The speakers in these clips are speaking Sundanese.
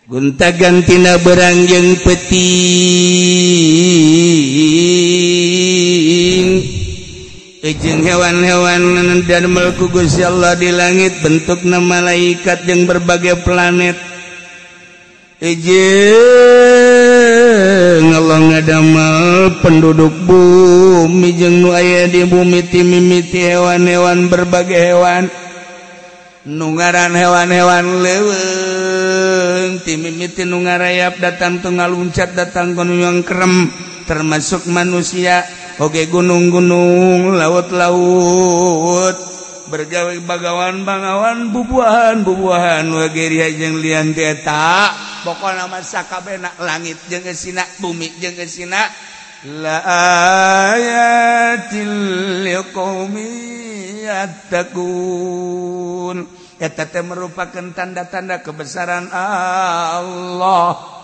Gonta-gantina berang jeung peuting. Jeung hewan-hewan dan melku Gusti Allah di langit bentukna malaikat jeung berbagai planet. Jeung Allah ngadamel penduduk bumi jeung nu aya di bumi ti mimiti hewan-hewan berbagai hewan. Nu ngaran hewan-hewan leuweung ti mimiti nu ngarayap datang teu ngaluncat datang ka nu nyangkrem termasuk manusia. Oke gunung-gunung, laut-laut, bergawe bagawan bangawan bubuahan-bubuahan wageria jeung lian teh eta pokona mah sakabehna langit jeung eusina bumi jeung eusina la ayatil liqaumin yattaqun. Eta teh merupakan tanda-tanda kebesaran Allah.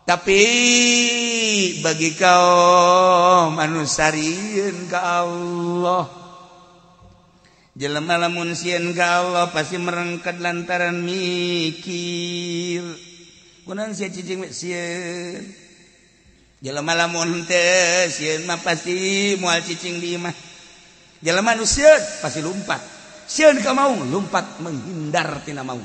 Tapi bagi kaum anu sarieun ka Allah, jelema lamun sieun ka Allah pasti merengket lantaran mikir. Kunaon sia cicing sieun? Jelema lamun teu sieun mah pasti moal cicing di imah. Jelema nu sieun pasti lumpat. Sieun ka maung lumpat menghindar tina maung.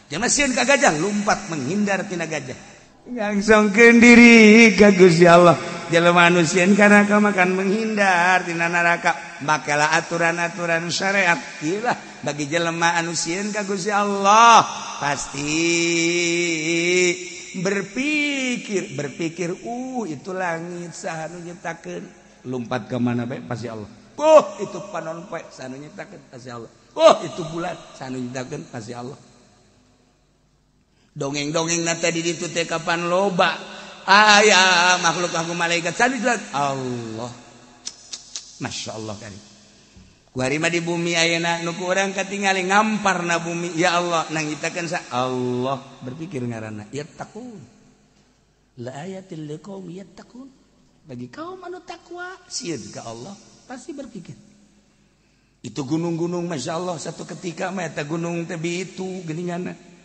Jelema sieun ka gajah lumpat menghindar tina gajah. Ngangsongkeun diri ka Gusti Allah. Jelema anu sieun ka neraka makan menghindar tina neraka. Makalah aturan-aturan syariat ieu lah bagi jelema anu sieun ka Gusti Allah pasti berpikir itu langit saha nu nyiptakeun, lompat ka mana bae pasti Allah. Itu panon poe saha nu nyiptakeun pasti Allah. Itu bulan saha nu nyiptakeun pasti Allah. Dongeng-dongeng na tadi ditu teh kapan loba aya makhluk aku malaikat sami Allah. Masya Allah kali. Kuari mah di bumi ayeuna nu ku urang katingali ngamparna bumi ya Allah nang nyiptakeun sa Allah berpikir ngaranna yattaqun. La ayatil liqaumin yattaqun. Bagi kaum anu takwa sieun ka Allah pasti berpikir. Itu gunung-gunung Masya Allah satu ketika mah eta gunung teh bitu geuninganna.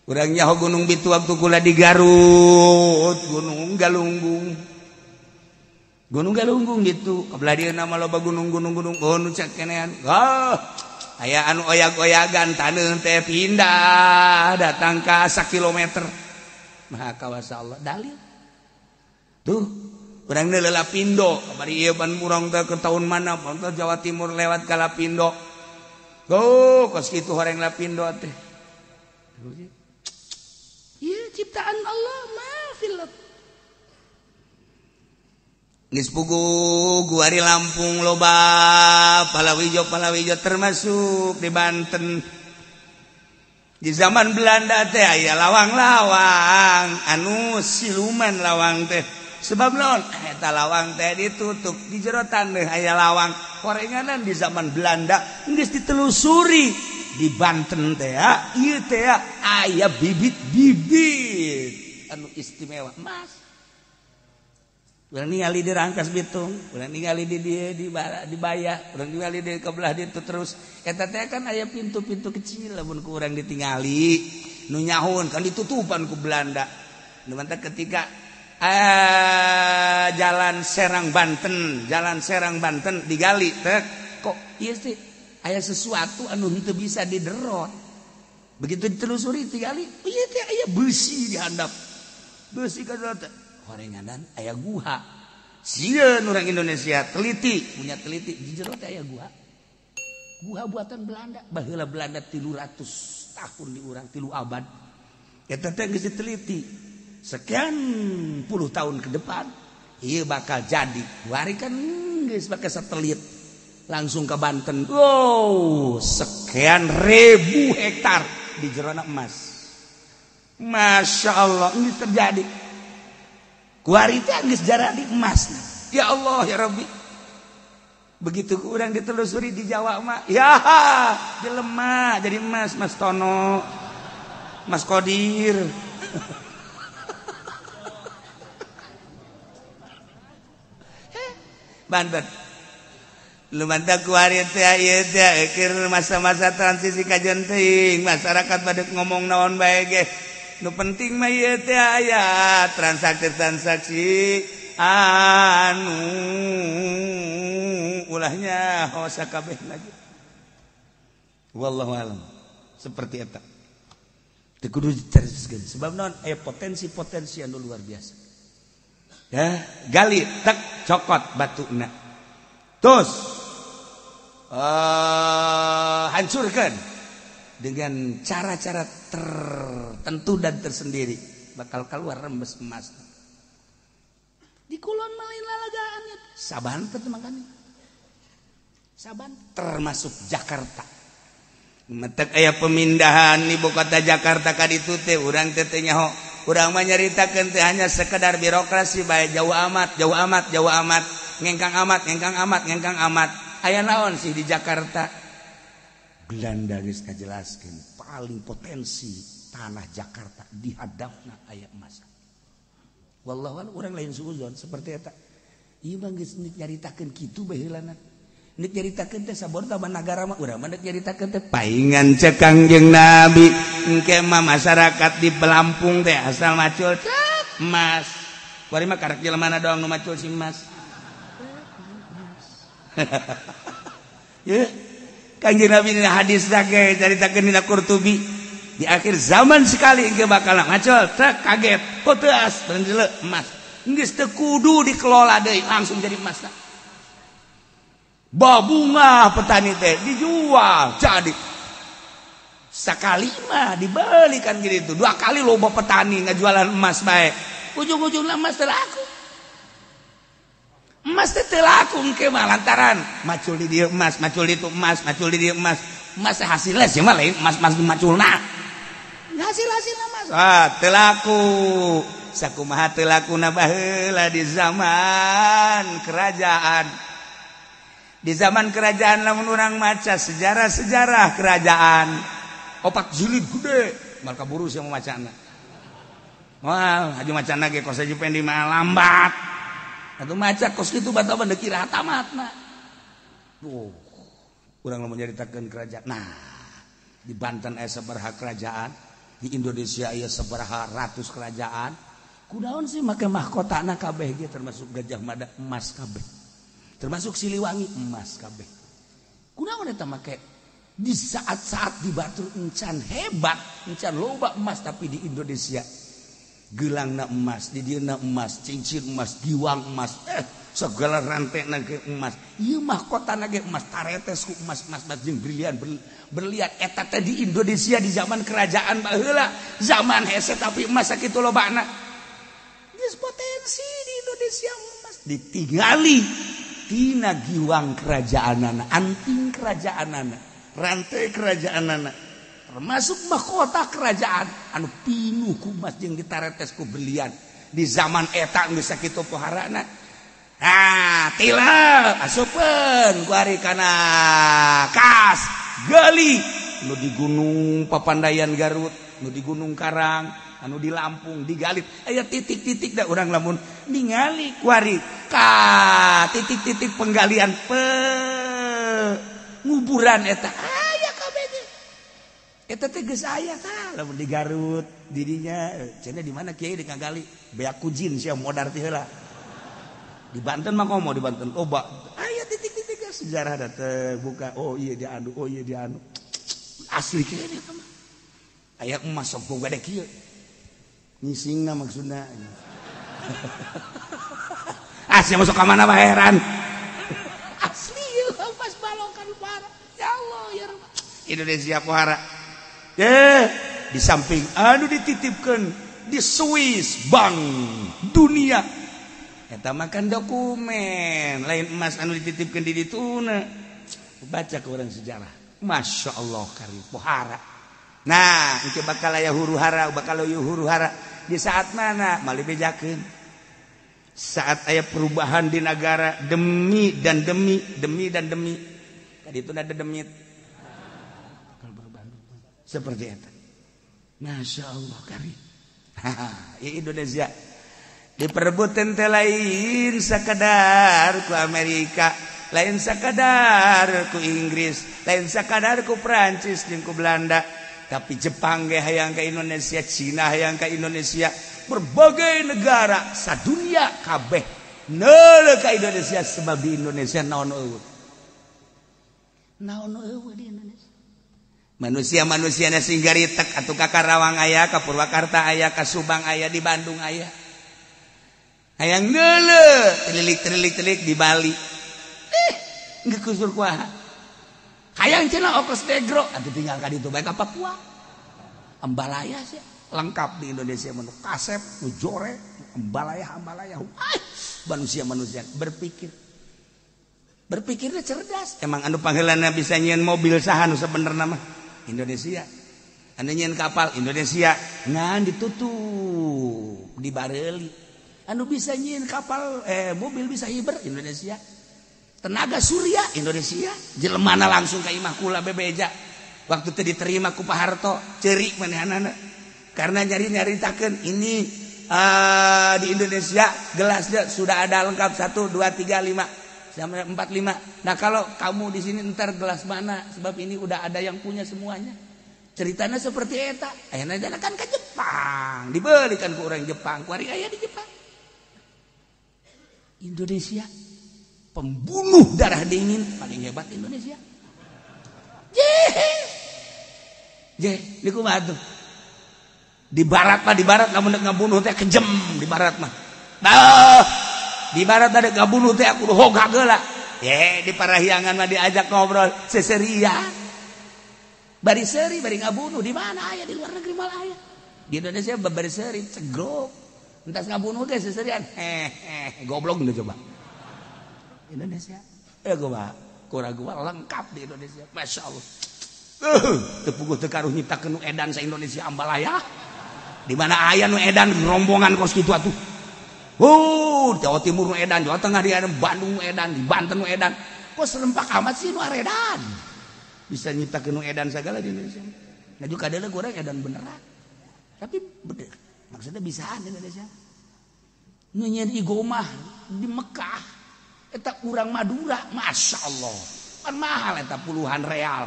Urang nyaho gunung bitu waktu kula di Garut, Gunung Galunggung. Gunung Galunggung gitu. Kabelah dieu mah loba gunung-gunung gunung nu cek kenean. Oh, aya anu oyag-oyagan taneuh teh pindah datang ka sakilometer. Maha kawasa Allah dalil. Tuh, urang deui Lapindo, kamari ieu ban urang teh ke tahun mana, teh Jawa Timur lewat ka Lapindo. Oh, kos kitu horeng Lapindo teh. Iya ciptaan Allah maafil. Geus puguh guari Lampung loba palawijo termasuk di Banten. Di zaman Belanda teh aya lawang-lawang anu siluman lawang teh. Sebab naon? Eta lawang teh ditutup di jero taneuh aya lawang. Korenganan di zaman Belanda geus ditelusuri. Di Banten teh ieu teh aya bibit-bibit anu istimewa emas. Urang ningali di Rangkas Bitung, urang ningali di dieu di Baya, urang ningali di kebelah ditu terus. Eta teh kan aya pintu-pintu kecil lamun ku urang ditingali nu nyahun kan ditutupan ku Belanda. Nu mantap ketika jalan Serang Banten digali teh kok ieu sih aya sesuatu anu henteu bisa diderot. Begitu ditelusuri tigali, ieu teh aya beusi di handap. Beusi ka teh horenganan aya guha. Sieun urang Indonesia teliti, punya teliti di jero teh aya guha. Guha buatan Belanda. Baheula Belanda 300 tahun di urang 3 abad. Eta teh geus diteliti. Sekian puluh tahun ke depan ieu bakal jadi. Wari kan geus make satelit. Langsung ke Banten. Wow, sekian ribu hektar di jerona emas. Masya Allah, ini terjadi. Kuari teh geus jaradi emas. Ya Allah ya Rabbi. Begitu kurang ditelusuri di Jawa mah, ya jelema jadi emas, Mas Tono, Mas Kodir. Banten. Lumantah kuari teh ieu teh keur masa-masa transisi kajen teuing masyarakat pada ngomong naon bae ge. Nu penting mah ieu teh aya transaksi-transaksi anu ulahnya sakabeh lagi. Wallahu alam. Seperti eta. Teu kudu diteruskeun sebab naon aya potensi-potensi anu luar biasa. Ya, gali tek cokot batuna. Terus hancurkan dengan cara-cara tertentu dan tersendiri, bakal keluar rembes emas. Di kulon malin lalagaan Saban makanya. Saban termasuk Jakarta. Metek aya pemindahan ibu kota Jakarta ka ditu teh urang teh teh nyaho. Urang mah nyaritakeun teh hanya sekedar birokrasi bae, jauh amat, jauh amat, jauh amat, ngengkang amat, ngengkang amat, ngengkang amat. Aya naon sih di Jakarta? Belanda geus ngajelaskeun paling potensi tanah Jakarta di hadapna aya emas. Wallahu a'lam, urang lain suuzon seperti eta. Ieu mah geus nyaritakeun kitu baheulana. Nek nyaritakeun teh sabor tambah nagara mah urang mah nek nyaritakeun teh paingan cek Kangjeng Nabi engke mah masyarakat di Lampung teh asal macul cek emas. Kuari mah karek jelema mana doang nu macul si emas. Ye. Kangjeng Nabi dina hadis ge caritakeun dina Qurtubi di akhir zaman sekali engke bakal macul cek kaget poteas beundeuleu emas. Geus teu kudu dikelola deui langsung jadi emas. Babunga petani teh dijual jadi sekali mah dibelikan gitu, dua kali loba petani ngajualan emas bae, ujung-ujungnya emas teu laku, emas teh teu laku engke mah lantaran macul di dieu emas, macul di itu emas, macul di dieu emas, emas hasilnya sih mah lain emas emas maculna, hasil-hasilna emas ah teu laku. Sakumaha teu lakuna baheula di zaman kerajaan. Di zaman kerajaan lamun urang maca sejarah-sejarah kerajaan opat jilid gede mal kaburu sia macana. Wah, haji macana ge kos haji pendi mah lambat. Atuh maca kos kitu batal mah kira tamatna. Tuh, urang lamun nyaritakeun kerajaan. Nah, di Banten aya sabaraha kerajaan, di Indonesia aya sabaraha ratus kerajaan. Kunaon sih make mahkotana kabeh ge termasuk Gajah Mada emas kabeh. Termasuk Siliwangi emas kabeh. Kunaon eta make di saat-saat di batur encan hebat, encan loba emas tapi di Indonesia geulangna emas, di dieuna emas, cincin emas, giwang emas, segala rantena ge emas. Ieu mahkotana ge emas, taretes ku emas, emas emas jeung brilian berlian eta teh di Indonesia di zaman kerajaan baheula, zaman hese tapi emas sakitu lobana. Geus potensi di Indonesia emas ditinggali tina giwang kerajaanana, anting kerajaanana, rantai kerajaanana, termasuk mahkota kerajaan anu pinuh ku emas jeung ditaretes ku berlian. Di zaman eta geus sakitu poharana. Ah, tila asupeun ku ari kana kas gali nu di Gunung Papandayan Garut, nu di Gunung Karang, anu di Lampung digalit aya titik-titik da urang lamun ningali kuari ka titik-titik penggalian penguburan eta aya kabeh ge eta teh geus aya tah lamun di Garut didinya cenah di mana kiai digagali beak kujin sia modar teh heula di Banten mah komo di Banten loba aya titik-titik sejarah da teh buka oh iya dia anu oh iya dia anu asli kene eta mah aya emas sok gede kieu ngisingna maksudna. Ah sia masuk ka mana mah heran. Asli pas balokan parah. Ya Allah ya Rabb. Indonesia pohara. Di samping anu dititipkeun di Swiss Bank Dunia. Eta mah kan dokumen, lain emas anu dititipkeun di dituna. Baca ke orang sejarah. Masya Allah kari pohara. Nah, engke bakal aya huru hara, bakal aya huru hara di saat mana? Mali bejakeun. Saat aya perubahan di negara demi dan demi, demi dan demi. Tadi itu ada demit. Bakal berubah. Seperti eta. Masya Allah kari. Ya Indonesia diperebutkan teh lain sakadar ku Amerika, lain sakadar ku Inggris, lain sakadar ku Prancis jeung ku Belanda. Tapi Jepang ge hayang ka Indonesia, Cina hayang ka Indonesia, berbagai negara sadunia kabeh neuleuh ka Indonesia sebab di Indonesia naon eueuh. Naon eueuh di Indonesia. Manusia-manusiana sing garitek atuh ka Karawang aya, ka Purwakarta aya, ka Subang aya, di Bandung aya. Hayang neuleuh, telilik-telilik di Bali. Geus kusur kuaha. Hayang cenah okos negro atuh tinggal ka ditu bae ka Papua. Ambalaya sih lengkap di Indonesia mah kasep, nu jore, ambalaya. Manusia-manusia berpikir. Berpikirnya cerdas. Emang anu panggilanna bisa nyieun mobil saha nu sebenarna mah Indonesia. Anu nyieun kapal Indonesia ngan ditutup, dibareuli. Anu bisa nyieun kapal mobil bisa hiber Indonesia. Tenaga surya Indonesia. Jelemana langsung ka imah kula bebeja. Waktu teu diterima ku Pak Harto, ceurik manehanana. Karena nyari-nyaritakeun ini di Indonesia gelasnya sudah ada lengkap 1 2 3 5 sampai 4 5. Nah, kalau kamu di sini entar gelas mana? Sebab ini udah ada yang punya semuanya. Ceritanya seperti eta. Ayeuna kan ke Jepang, dibelikan ku orang Jepang, kuari aya di Jepang. Indonesia pembunuh darah dingin paling hebat Indonesia. Je, niku mah atuh. Di barat mah, di barat lamun ngabunuh teh kejem di barat mah. Bah, di barat ada ngabunuh teh kudu hoga geula. Ye, di Parahyangan mah diajak ngobrol seseria. Bari seuri bari ngabunuh di mana aya di luar negeri malah aya. Di Indonesia bari seuri cegrok. Entas ngabunuh teh seserian. Hehehe, goblok geus coba. Indonesia. Gua kurang gua lengkap di Indonesia. Masya Allah. Teu puguh teu karuh nyiptakeun nu edan sa Indonesia ambalaya. Di mana aya nu edan rombongan kos kitu atuh. Jawa Timur nu edan, Jawa Tengah di edan, Bandung nu edan, di Banten nu edan. Kok serempak amat sih nu aredan. Bisa nyiptakeun nu edan sagala di Indonesia. Nah juga kadeuleu kurang edan beneran. Tapi bener, maksudnya bisaan di Indonesia. Nu nyieun igomah di Mekah eta urang Madura, Masya Allah. Kan mahal eta puluhan real.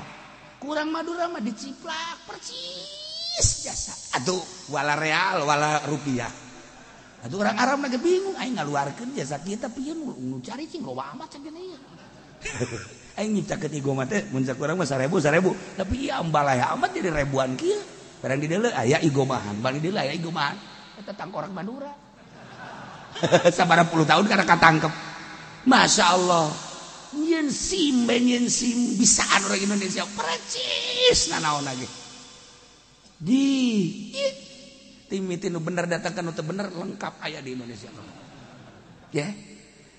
Kurang Madura mah diciplak persis jasa. Aduh, wala real, wala rupiah. Aduh orang Arab lagi bingung, aing ngaluarkeun jasa kita pieu nu cari cing loba amat cenah ieu. Aing nyiptakeun igoma teh mun cak urang mah 1000 1000, tapi ieu ambalaya amat jadi ribuan kieu. Barang di deuleu aya igomahan, barang di deuleu aya igomahan. Eta tangkorak Madura. Sabaraha puluh tahun karena katangkep. Masya Allah. Nyen sim, nyen sim bisaan orang Indonesia percis nanaon lagi. Di timiti nu bener datangkan nu teu bener lengkap aya di Indonesia. Ya.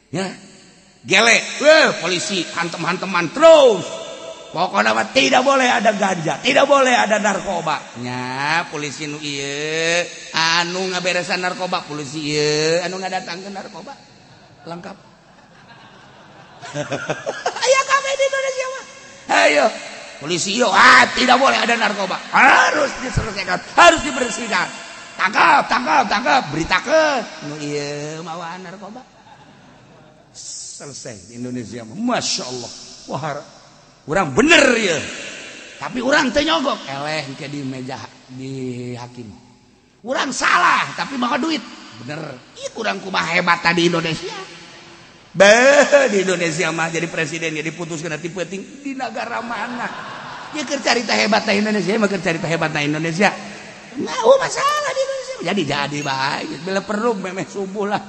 Ya. Gele, weh polisi hantem-hanteman terus. Pokoknya mah tidak boleh ada ganja, tidak boleh ada narkoba. Nya polisi nu ieu anu ngaberesan narkoba, polisi ieu anu ngadatangkeun narkoba. Lengkap. Ayo kabeh di Indonesia mah. Ayo polisi yo, tidak boleh ada narkoba. Harus diselesaikan, harus dibersihkan. Tangkap, tangkap, tangkap, beritakeun nu ieu mawa narkoba. Selesai di Indonesia mah. Masya Allah. Wah, urang bener ya. Tapi urang teu nyogok, eleh ke di meja di hakim. Urang salah tapi mawa duit. Bener. Ih urang kumaha hebat tadi Indonesia. Beh, di Indonesia mah jadi presiden ya diputuskan nanti penting di negara mana. Ya keur carita hebat na Indonesia, mah keur carita hebat na Indonesia. Nah, oh masalah di Indonesia. Jadi baik. Bila perlu memeh subuh lah.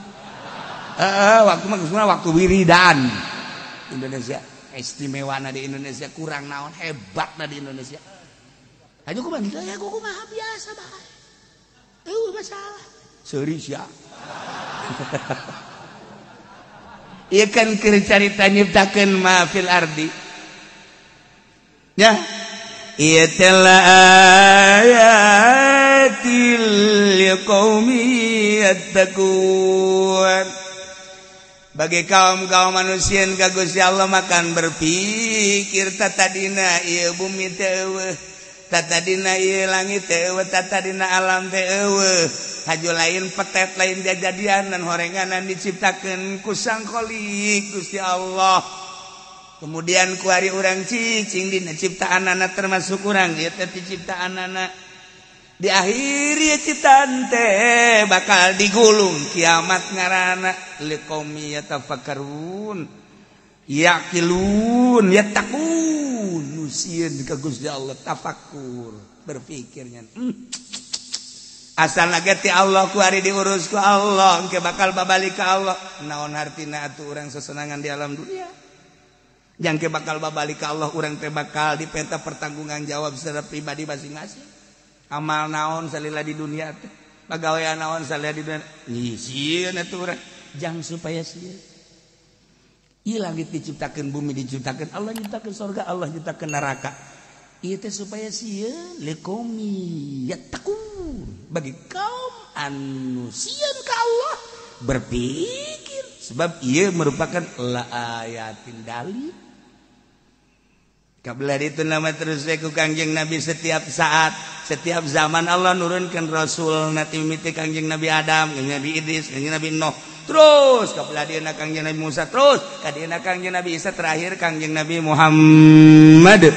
Waktu mah waktu wiridan. Indonesia istimewa na di Indonesia kurang naon hebat na di Indonesia. Aja kumaha ya kumaha biasa bae. Eueuh masalah. Seuri sia. Ieu kan keur carita nyiptakeun ma fil ardi. Ya. Ieu teh ayatil liqaumi yattaqun. Bagi kaum-kaum manusia ka Gusti Allah makan berpikir tatadina ieu bumi teh eueuh, tatadina ieu langit teh eueuh, tatadina alam teh eueuh. Haju lain petet lain jajadian dan horenganan diciptakeun ku Sang Khalik Gusti Allah. Kemudian kuari urang cicing dina ciptaanana termasuk urang ieu teh ciptaanana. Di akhir ieu ciptaan teh bakal digulung kiamat ngaranna liqaumi yatafakkarun yaqilun yattaqun. Nu sieun ka Gusti Allah tafakkur berpikirnya. Asal ge ti Allah kuari diurus ku Allah engke bakal babalik ka Allah. Naon hartina atuh urang sesenangan di alam dunia? Jangke bakal babalik ka Allah urang teh bakal dipenta pertanggungan jawab secara pribadi masing-masing. Amal naon salila di dunia teh, pagawean naon salila di dunia. Sieun atuh urang jang supaya sieun. Ieu langit diciptakeun, bumi diciptakeun, Allah nyiptakeun surga, Allah nyiptakeun neraka. Ieu teh supaya sieun liqaumi yattaqun. Bagi kaum anu sieun ka Allah berpikir sebab ieu merupakan la ayatin dalil. Kabla itu nama terus ku Kangjeng Nabi setiap saat, setiap zaman Allah nurunkan Rasul nanti mimiti Kangjeng Nabi Adam, Kangjeng Nabi Idris, Kangjeng Nabi Nuh, terus kabla dia Kangjeng Nabi Musa, terus kadieuna Kangjeng Nabi Isa, terakhir Kangjeng Nabi Muhammad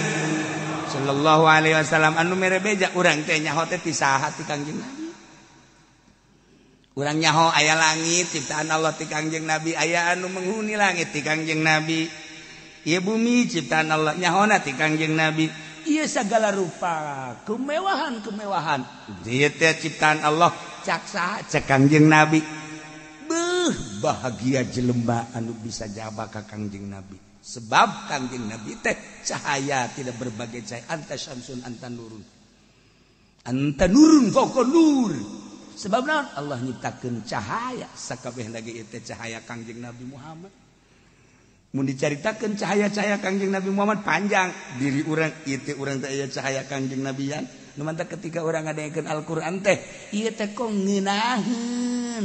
sallallahu alaihi wasallam anu mere beja urang teh nyaho teh ti saha ti Kangjeng Nabi. Urang nyaho aya langit ciptaan Allah ti Kangjeng Nabi, aya anu menghuni langit ti Kangjeng Nabi. Ieu bumi ciptaan Allah nyahona ti Kangjeng Nabi. Ieu sagala rupa kemewahan-kemewahan ieu teh ciptaan Allah cak saha cak Kangjeng Nabi. Beuh bahagia jelema anu bisa jaba ka Kangjeng Nabi. Sebab Kangjeng Nabi teh cahaya tidak berbagai cahaya, anta syamsun anta nurun. Anta nurun fauqa nur. Sebab naon Allah nyiptakeun cahaya sakabeh lagi ieu teh cahaya Kangjeng Nabi Muhammad. Mun dicaritakeun cahaya-cahaya Kangjeng Nabi Muhammad panjang diri urang ieu teh urang teh aya cahaya Kangjeng Nabian. Nu mantak ketika urang ngadengekeun Al-Qur'an teh ieu teh kok ngeunaheun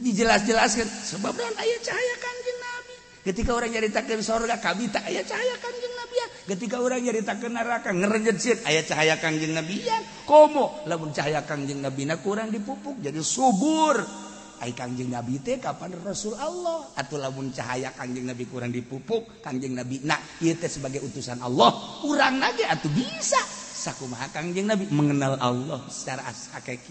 dijelas-jelaskeun sebab naon aya cahaya Kangjeng Nabi. Ketika urang nyaritakeun sorga kabita aya cahaya Kangjeng Nabian. Ketika urang nyaritakeun neraka ngerenjet sieun aya cahaya Kangjeng Nabian. Komo lamun cahaya Kangjeng Nabina kurang dipupuk jadi subur. Ai Kangjeng Nabi teh kapan Rasul Allah atuh lamun cahaya Kangjeng Nabi kurang dipupuk Kangjeng Nabi nah ieu teh sebagai utusan Allah urang ge atuh bisa sakumaha Kangjeng Nabi mengenal Allah secara hakiki.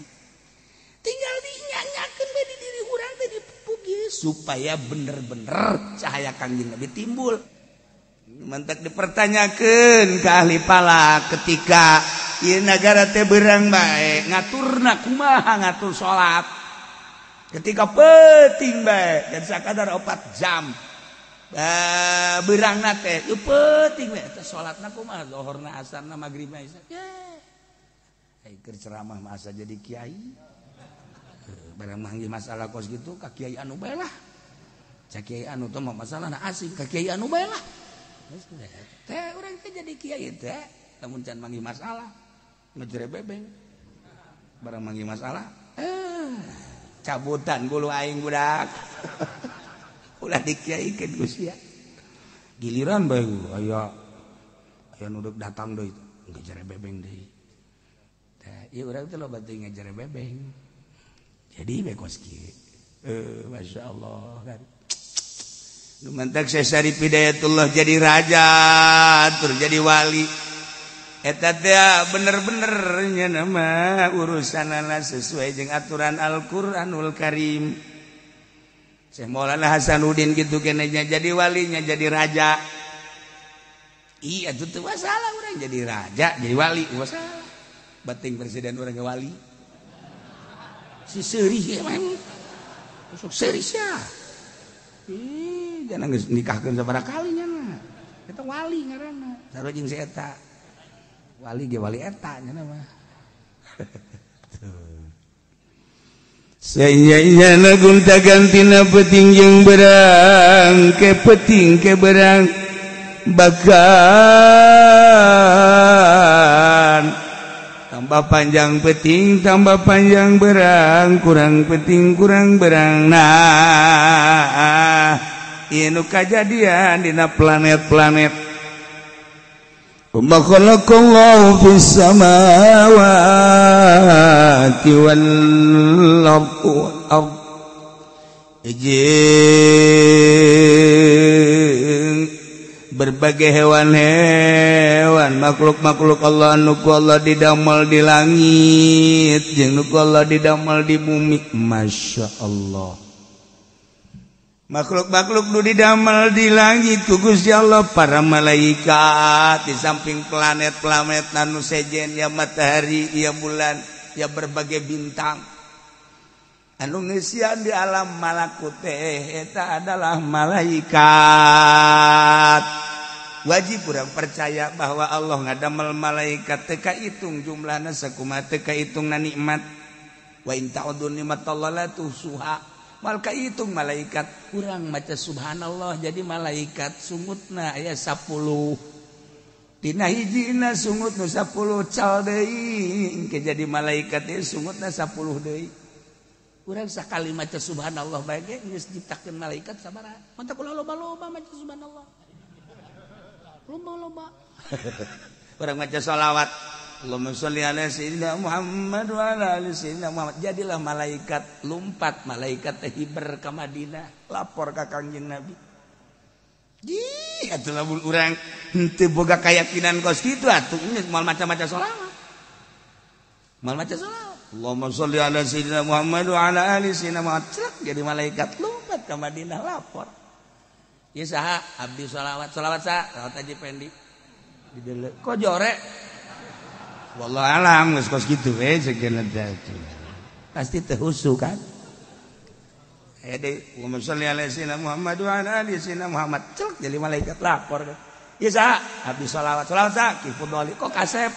Tinggal dinyanyakeun we di diri urang teh dipupuk ieu supaya bener-bener cahaya Kangjeng Nabi timbul. Mantak dipertanyakeun ke ahli palak ketika ieu nagara teh beurang bae ngaturna kumaha ngatur salat. Ketika penting bae dan sakadar 4 jam beurangna teh ieu penting bae teh salatna kumaha zuhurna asarna magribna isya. Ai keur ceramah mah asa jadi kiai. Barang manggih masalah kos gitu ka kiai anu bae lah. Cak kiai anu teh mah masalahna asing ka kiai anu bae lah. Teh urang teh jadi kiai teh lamun can manggih masalah ngejere bebeng. Barang manggih masalah cabutan bulu aing budak. Ulah dikiaikeun ku sia. Giliran bae aya aya nu deuk datang deui ngejere bebeng deui. Teh ieu urang teh loba teuing ngejere bebeng. Jadi bae kos kieu. Masyaallah kan. Nu mantak Syekh Syarif Hidayatullah jadi raja, tur jadi wali. Eta teh bener-bener nya nama urusanana sesuai jeung aturan Al-Qur'anul Karim. Syekh Maulana Hasanuddin kitu keneh nya jadi walinya jadi raja. Iya itu teu masalah urang jadi raja, jadi wali masalah. Bating presiden urang ge wali. Si seurih emang. Sok seurih sia. Ih, jangan geus nikahkeun sabaraha kali nya na. Eta wali ngaranna. Sarua jeung si eta. Wali ge wali eta nya mah. Sayayana gonta gantina peting jeung berang ke peting ke berang bahkan tambah panjang peting tambah panjang berang kurang peting kurang berang. Nah ieu nu kajadian dina planet-planet. Wa khalaqallahu fis samawati wal ardh jeung Berbagai hewan-hewan makhluk-makhluk Allah nu ku Allah didamel di langit jeung nu ku Allah didamel di bumi. Masya Allah. Makhluk-makhluk nu didamel di langit ku Gusti Allah para malaikat, di samping planet-planet anu sejen, ya matahari, ya bulan, ya berbagai bintang. Anu ngeusian di alam malakut teh eta adalah malaikat. Wajib urang percaya bahwa Allah ngadamel malaikat teu kahitung jumlahna sakumaha teu kahitungna nikmat. Wa in ta'uddu nikmatallahi la tuhsuha. Mal kahitung malaikat urang maca subhanallah jadi malaikat sungutna aya 10. Dina hijina sungut nu 10 cal deui engke jadi malaikat teh sungutna 10 deui. Urang sakali maca subhanallah bae ge geus nyiptakeun malaikat sabaraha. Mantap ulah loba-loba maca subhanallah. Loba-loba. Urang maca sholawat Allahumma sholli ala sayyidina Muhammad wa ala ali sayyidina Muhammad. Jadilah malaikat lumpat, malaikat teh hiber ka Madinah, lapor ka Kangjeng Nabi. Ih, atuh lamun urang henteu boga keyakinan kos kitu atuh geus moal maca-maca sholawat. Moal maca sholawat. Allahumma sholli ala sayyidina Muhammad wa ala ali sayyidina Muhammad. Celak jadi malaikat lumpat ka Madinah lapor. Ieu saha? Abdi sholawat. Sholawat saha? Sholawat Haji Pendi. Dideuleu. Kok jore? Wallahu alam geus kos kitu we segeuna teh. Pasti teu husu kan? Aya deui Allahumma sholli ala sayyidina Muhammad wa ala ali sayyidina Muhammad. Celak jadi malaikat lapor. Ieu saha? Abdi sholawat. Sholawat saha? Ki Fudhali. Kok kasep?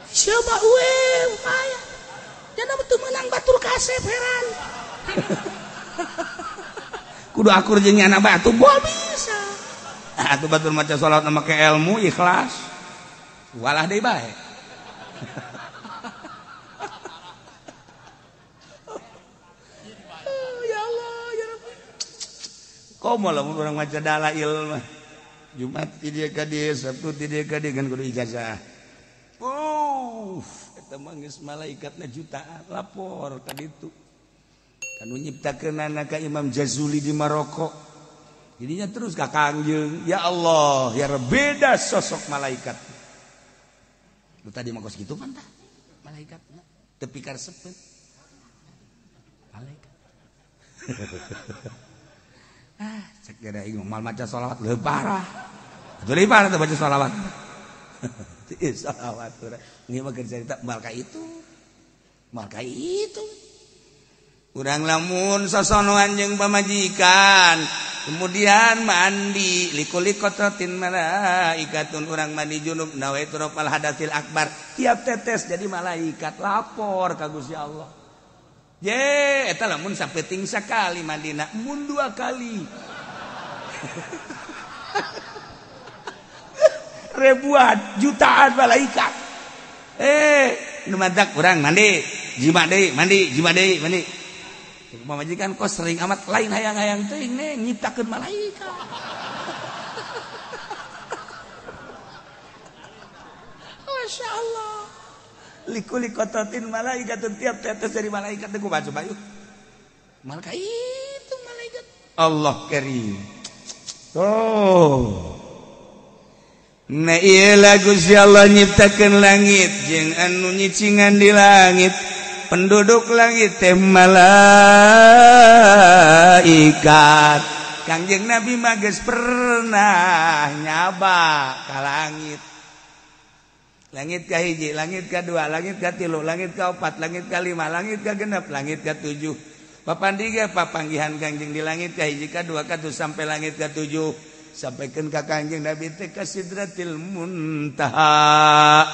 Siapa we upaya jangan betul menang batur kasep heran. Kudu akur jeung anak batu moal bisa. Atuh batur maca salat make ilmu ikhlas walah deui bae. Ya Allah ya Rabbi. Komo lamun urang maca dalail mah Jumat ti dieu ka dieu, Sabtu ti dieu ka dieu kan kudu ijazah. Eta mah geus malaikatna jutaan lapor ka ditu. Kanu nyiptakeunana ka Imam Jazuli di Maroko. Jadinya terus ka Kangjeng, ya Allah, ya beda sosok malaikat. Lu tadi mah kos kitu pan tah malaikatna teu pikaresepeun. Malaikat. Ah, cek gara aing moal maca sholawat leuwih parah. Atuh leuwih parah teh baca sholawat. Sholawat urang. Ini mah keur carita moal ka itu. Moal ka itu. Urang lamun sosonoan jeung pamajikan, kemudian mandi likuli-kotrotin malaikatun, urang mandi junub nawaitu rafal hadatsil akbar, tiap tetes jadi malaikat lapor ka Gusti Allah. Ye, eta lamun sapeting sakali mandina, mun 2 kali. Ribuan, jutaan malaikat. Nu mantak urang mandi, jima deui, mandi, jima deui, mandi. Pamajikan kok sering amat lain hayang-hayang teuing neng nyiptakeun malaikat. Masya Allah. Likuli-kototin malaikat tiap tetes dari malaikat teh kumaha coba yuk. Malaikat itu malaikat. Allah karim. Oh. Nah ieu Gusti Allah nyiptakeun langit jeung anu nyicingan di langit. Penduduk langit teh malaikat. Kangjeng Nabi mah geus pernah nyaba ka langit. Langit ka hiji, langit ka dua, langit ka tilu, langit ka opat, langit ka lima, langit ka genep, langit ka tujuh. Papandi ge papanggihan Kangjeng di langit ka hiji, ka dua, ka tujuh sampai langit ka tujuh. Sampaikan ka Kangjeng Nabi teh ka Sidratil Muntaha.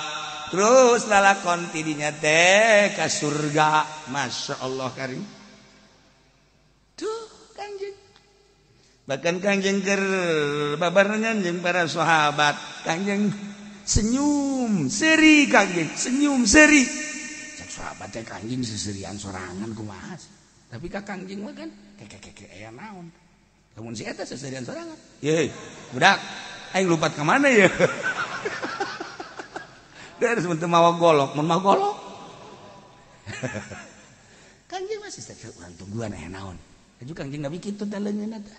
Terus lalakon tidinya teh ka surga. Masya Allah karim. Tuh Kangjeng. Bahkan Kangjeng keur babarengan jeung para sahabat. Kangjeng senyum seri, Kangjeng senyum seri. Cek sahabat teh Kangjeng seserian sorangan kumaha. Tapi ka Kangjeng mah kan keke aya naon. Lamun si eta seserian sorangan. Ye, budak, aing lupat ka mana ya? Dia harus minta mawa golok, mun mawa golok. Kangjeng masih teh urang tungguan aya naon. Aju Kangjeng Nabi kitu teh leungeunna teh.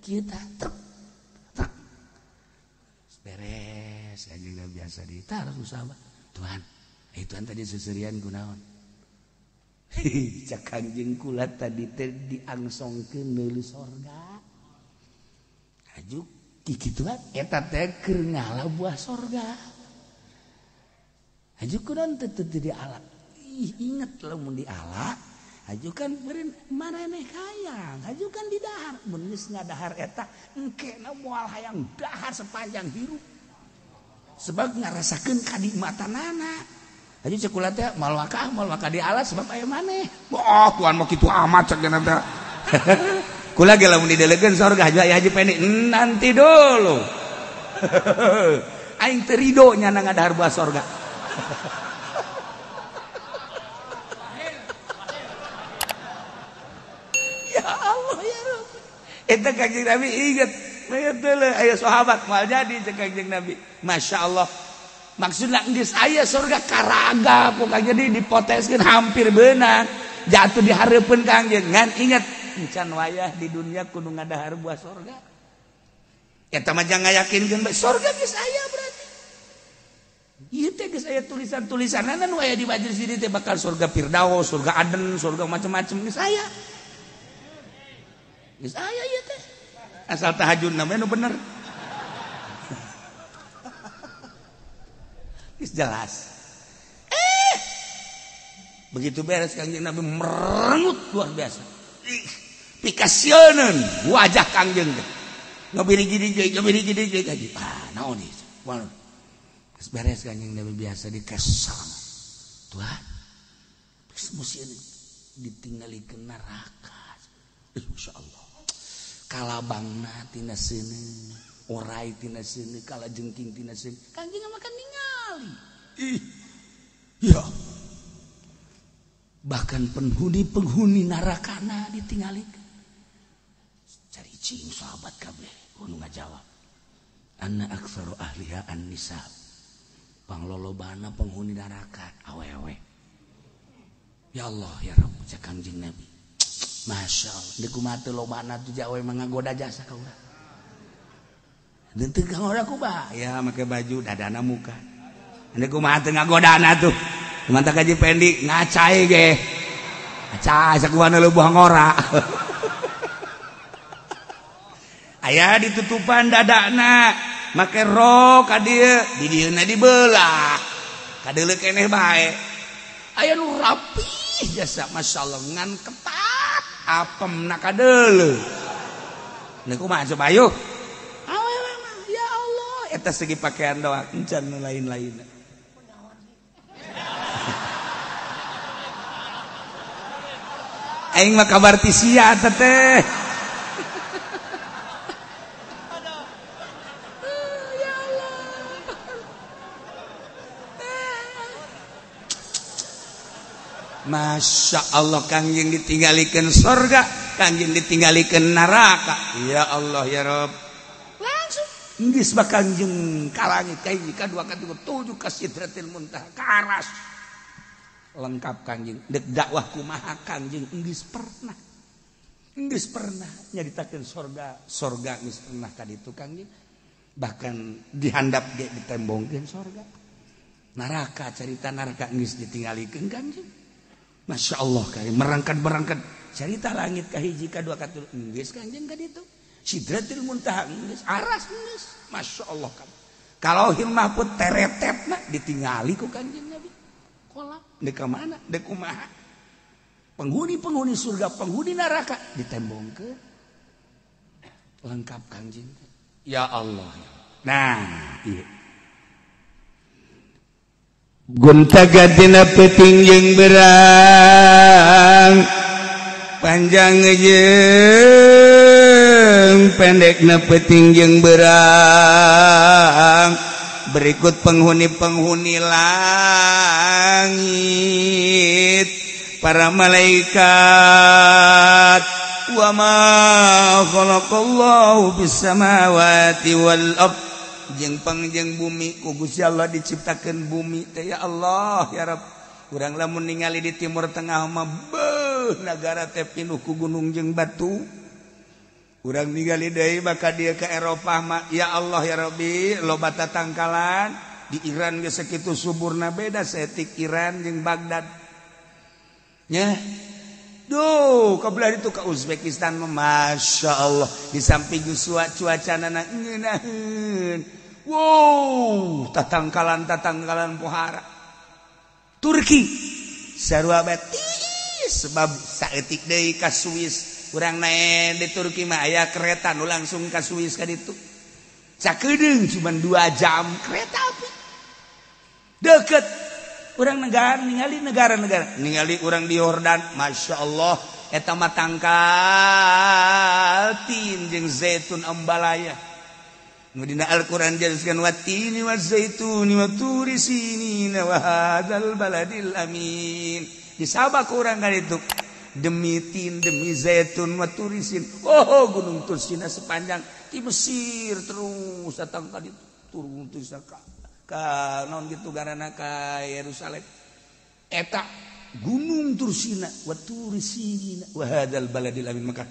Kieu tah truk. Truk. Beres kanjeng Nabi biasa di taruh sahabat. Tuhan, Tuhan tadi seserian kunaon? Cak kanjeng kula tadi teh diangsongkeun meuli sorga. Ajuk kikituan eta teh keur ngala buah sorga. Ajuk kunaon teu teu diala. Ih, inget lamun diala, aju kan beureun maraneh hayang, aju kan didahar, mun geus ngadahar eta engkena moal hayang dahar sepanjang hirup. Sebab ngarasakeun kanikmatanana. Aju cek kula teh moal waka diala sebab aya maneh. Oh, Tuhan mah kitu amat cek cenah teh. Kula ge lamun didelegeun sorga haji aya haji pendek nanti dulu. Aing teu rido nyana ngadahar buah sorga. Ya Allah ya Rabb. Eta Kanjeng Nabi inget. Aya sahabat moal jadi cek Kanjeng Nabi. Masya Allah. Maksudna geus aya surga karaga pokoknya jadi dipoteskeun hampir beunang. Jatuh di hareupeun Kangjeng. Ngan inget encan wayah di dunia kudu ngadahar buah surga. Eta mah jangan ngayakinkeun bae surga geus aya berarti. Ieu teh geus aya tulisan-tulisanana nu aya di majelis ini teh bakal surga Firdaus, surga Aden, surga macam-macam geus aya. Geus aya ieu teh. Asal tahajud namanya nu bener. Geus jelas. Begitu beres Kangjeng Nabi merengut luar biasa. Ih, pikasieun wajah Kangjeng teh. Ngabiri gini deui. Ah, naon ieu? Walau. Geus beres Kangjeng Nabi biasa dikesal. Tuhan, geus musieun ditinggalikeun neraka. Insyaallah. Kalabangna tina seuneu, orai tina seuneu, kalajengking tina seuneu. Kangjeng mah kan ningali. Ih. Ya. Bahkan penghuni-penghuni narakana ditinggalikeun. Cari cing sahabat kabeh kudu ngajawab. Anna aktsaru ahliha an-nisa. Panglolobana penghuni neraka awewe. Ya Allah ya Rabb cek Kangjeng Nabi. Masya Allah, di kumaha teu lobana tuh jawe mah ngagoda jasa ka urang. Teu ngagoda kumaha? Ya make baju dadana muka. Deui kumaha teu ngagodana tuh. Mantap kaji pendi ngacai ge. Ngacai sakumaha leubuh ngora. Aya ditutupan dadana, make rok ka dieu, di dieuna dibelah. Kadeuleu keneh bae. Aya nu rapih jasa masyaallah ngan ketat. Apem nak kadeuleu. Deui kumaha coba ayo. Awewe mah ya Allah eta segi pakaian doang encan nu lain-lain. Aing mah kabar ti sia teh. Ya Allah. Masya Allah Kangjeng ditinggalikeun sorga, Kangjeng ditinggalikeun neraka. Ya Allah ya Rabb. Langsung geus bakal Kangjeng ka langit ka hiji ka dua ka tilu tujuh ka Sidratil Muntaha ka aras. Lengkap Kangjeng. Dek dakwah kumaha Kangjeng geus pernah. Geus pernah nyaritakeun sorga, sorga geus pernah ka ditu Kangjeng. Bahkan dihandap ge ditembongkeun sorga. Neraka carita neraka geus ditinggalikeun Kangjeng. Masya Allah kali merangkat-merangkat cerita langit ka hiji ka dua ka tilu geus Kangjeng ka ditu. Sidratil Muntaha geus, aras geus. Masya Allah kan. Kalau mahfud teretetna ditingali ku Kangjeng Nabi. Kolap deuk ka mana? Deuk kumaha? Penghuni-penghuni surga, penghuni neraka ditembongkeun. Lengkap Kangjeng. Ya Allah. Nah, ieu. Guntaga dina peuting jeung berang, panjang jeung pendekna peuting jeung berang. Berikut penghuni-penghuni langit, para malaikat. Wa ma khalaqallahu bis samawati wal ard. Jeung pangjeng bumi ku Gusti Allah diciptakeun bumi teh ya Allah ya Rabb. Urang lamun ningali di Timur Tengah mah beuh nagara teh pinuh ku gunung jeung batu. Urang ningali deui maka dia ke Eropah mah ya Allah ya Rabbi loba tatangkalan di Iran geus sakitu suburna beda saeutik Iran jeung Baghdad. Nya. Duh, kabelah itu ke Uzbekistan mah Masya Allah di samping cuacana ngeunaheun. Wow, tatangkalan-tatangkalan pohara. Turki sarua bae sebab saeutik deui ka Swiss. Urang naik di Turki mah aya kereta nu langsung ka Swiss ka ditu. Sakedeung cuman 2 jam kereta api. Deket. Urang negara ningali negara-negara, ningali urang di Yordan, Masya Allah, eta mah tangkal tin jeung zaitun ambalaya. Nu dina Al-Qur'an jelaskeun watini wazaituni wa turi sinina wa hadzal baladil amin. Disabak urang ka ditu demi tin demi zaitun wa turisin. Oh, gunung Tursina sepanjang di Mesir terus datang ka ditu turun terus ka naon gitu garana ka Yerusalem. Eta gunung Tursina wa turisina wa hadzal baladil amin. Maka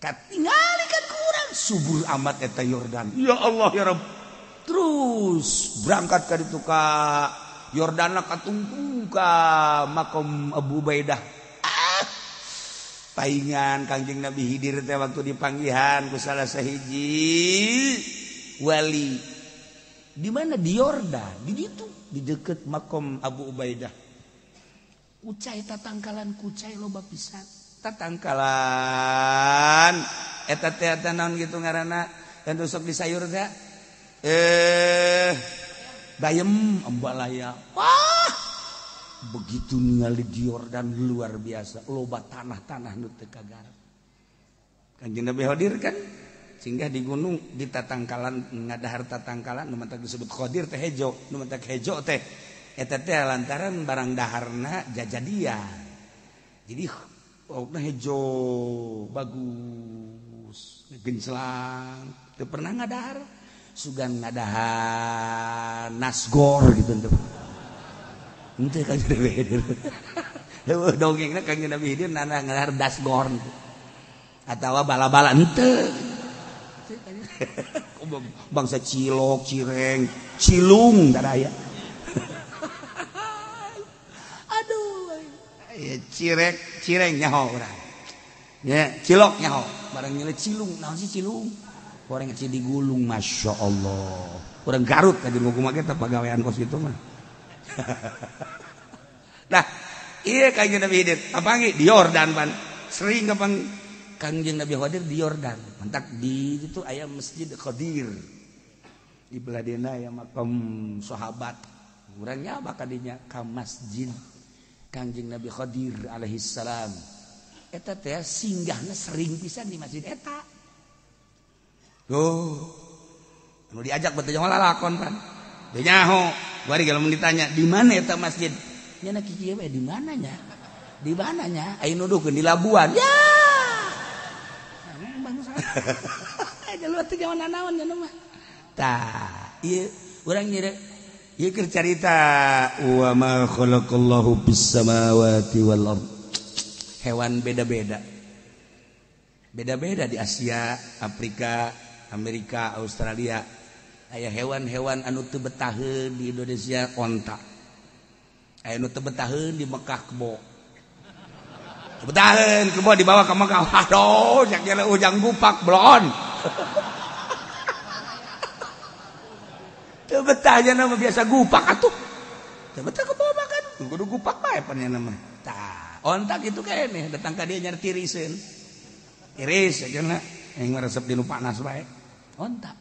katingali kan kurang subur amat eta Yordan. Ya Allah ya Rabb. Terus berangkat ka ditu ka Yordana katungtung ka makom Abu Ubaidah. Ah, paingan Kangjeng Nabi Hidir teh waktu dipanggihan ku salah sahiji wali. Di mana di Yordan, di ditu, di deket makom Abu Ubaidah. Kucai tatangkalan kucai loba pisan. Tatangkalan eta teh eta naon kitu ngaranna dan sok di sayur teh bayem ambalaya. Wah, begitu ningali di Yordan luar biasa, loba tanah-tanah nu teu kagarap. Kanjeng Nabi Khidir kan singgah di gunung di tatangkalan ngadahar tatangkalan nu matak disebut Khidir teh hejo, nu matak hejo teh eta teh lantaran barang daharna jajadian. Jadi laukna hejo bagus, genclang, teu pernah ngadahar. Sugan ngadahar nasgor gitu henteu. Henteu Kanjeng Nabi Khidir. Heueuh dongengna Kanjeng Nabi Khidir nana ngadahar dasgor atawa bala-bala henteu. Bangsa cilok, cireng, cilung tadi aya. Aduh, ya cirek, cireng nyaho urang. Ya, cilok nyaho. Barang nyele cilung, naon sih cilung? Orang kecil digulung, Masya Allah. Orang Garut tadi mau kumaha eta pagawean kos kitu mah. Nah, iya Kanjeng Nabi Khidir, papanggih di Yordan pan. Sering kapan Kangjeng Nabi Khidir di Yordan. Mantak di itu aya Masjid Khidir. Di belah dena aya makam sahabat. Urang nya kadinya ka masjid Kangjeng Nabi Khidir alaihi salam. Eta teh singgahna sering pisan di masjid eta. Tuh. Anu diajak betul jangan lalakon pan. Teu nyaho. Bari kalau mun ditanya di mana eta masjid? Nya na kieu we di mana nya? Di mana nya? Aya nuduhkeun di Labuan. Ya. Jalur teh jaman naon nya mah. Tah, ieu urang nyere ieu keur carita wa ma khalaqallahu bis samawati wal ard. Hewan beda-beda. Beda-beda di Asia, Afrika, Amerika, Australia. Aya hewan-hewan anu teu betaheun di Indonesia onta. Aya nu teu betaheun di Mekah kebo. Betaheun kebo dibawa ke Mekah. Aduh, sakira ujang gupak blon. Teu betah nya mah biasa gupak atuh. Teu betah kebo makan. Kudu gupak bae pan nya mah. Tah, onta kitu keneh datang ka dieu nyari tiriseun. Tiris aja yang meresep di nu panas bae. Onta.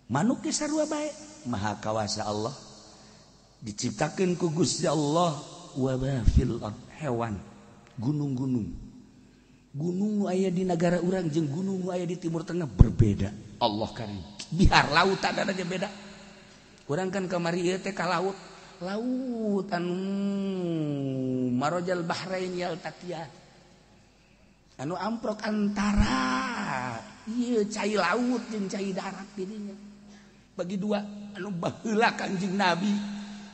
Manuk ge sarua bae. Maha kawasa Allah. Diciptakeun ku Gusti Allah wa ma fil ard hewan. Gunung-gunung. Gunung nu aya di negara urang jeung gunung nu aya di Timur Tengah berbeda. Allah karim. Bihar lautan aja beda. Urang kan kamari ieu teh ka laut. Laut anu Marojal Bahrain yaltaqiya. Anu amprok antara ieu cai laut jeung cai darat dirinya. Bagi dua anu baheula Kanjeng Nabi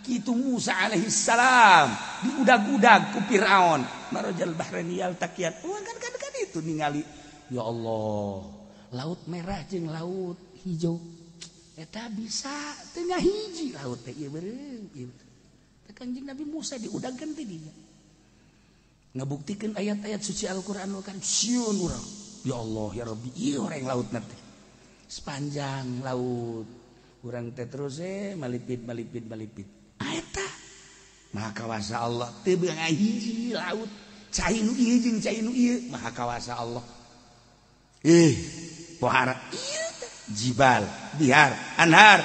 kitu Musa alaihi salam diudag-udag ku Firaun. Marojal Bahrain yaltaqiyan. Urang kan kan itu ningali Ya Allah, laut merah jeung laut hijau. Eta bisa tengah hiji laut teh ieu beureum ieu. Teh Kanjeng Nabi Musa diudagkeun teh dinya. Ngabuktikeun ayat-ayat suci Al-Qur'anul Karim sieun urang. Ya Allah ya Rabbi, ieu orang lautna teh. Sepanjang laut urang teh terus malipit malipit malipit. Eta Maha Kawasa Allah teu beung hiji laut. Cai nu ieu jeung cai nu ieu Maha Kawasa Allah. Ih, pohara ieu teh jibal, bihar, anhar.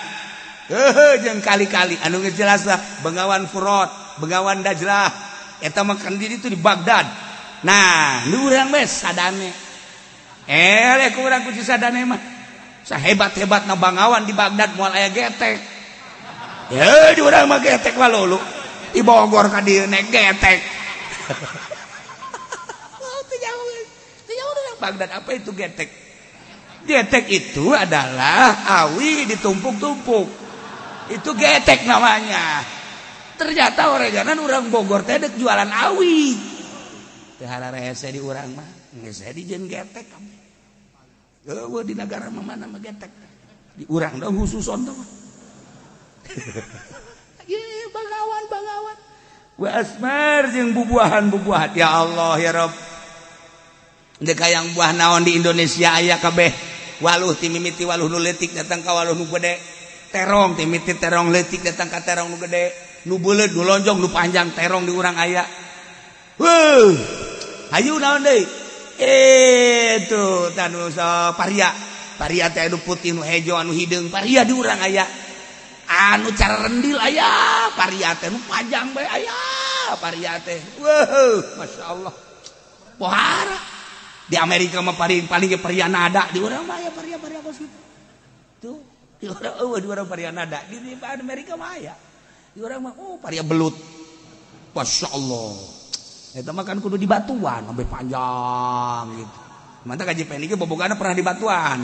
Heuh jeung kali-kali anu geus jelas lah Bengawan Furat, Bengawan Dajlah. Eta mah kan di ditu di Baghdad. Nah, nu urang bae sadane. Eleh ku urang ku sadane mah. Sahebat-hebatna Bengawan di Baghdad moal aya getek. Ye di urang mah getek walulu. Di Bogor ka dieu naik getek. Oh, teu jauh. Teu jauh dari Baghdad apa itu getek? Getek itu adalah awi ditumpuk-tumpuk. Itu getek namanya. Ternyata oreganan urang Bogor teh dek jualan awi. Teu hararese di urang mah, geus dijieun getek kabeh. Eueuh di negara mah mana mah getek. Di urang dong khususon teh mah. Ye bangawan-bangawan. Wa asmar jeung bubuahan-bubuahan. Ya Allah ya Rabb. Dek hayang buah naon di Indonesia aya kabeh. Waluh ti mimiti waluh nu leutik datang ka waluh nu gede. Terong ti mimiti terong leutik datang ka terong nu gede. Nu beuleut nu lonjong nu panjang terong di urang aya. Heuh. Hayu naon deui? Itu tanu paria. Paria teh anu putih nu hejo anu hideung paria di urang aya. Anu cara rendil aya, paria teh nu panjang bae aya, paria teh. Weuh, masyaallah. Pohara. Di Amerika mah paling paling ge paria nada, di urang mah aya paria-paria kos kitu. Tuh, di urang eueuh di urang paria nada, di Amerika mah aya. Di urang mah oh paria belut. Masyaallah. Eta mah kan kudu di batuan sampai panjang gitu. Mantap kaji Pendi ge bobogana pernah di batuan.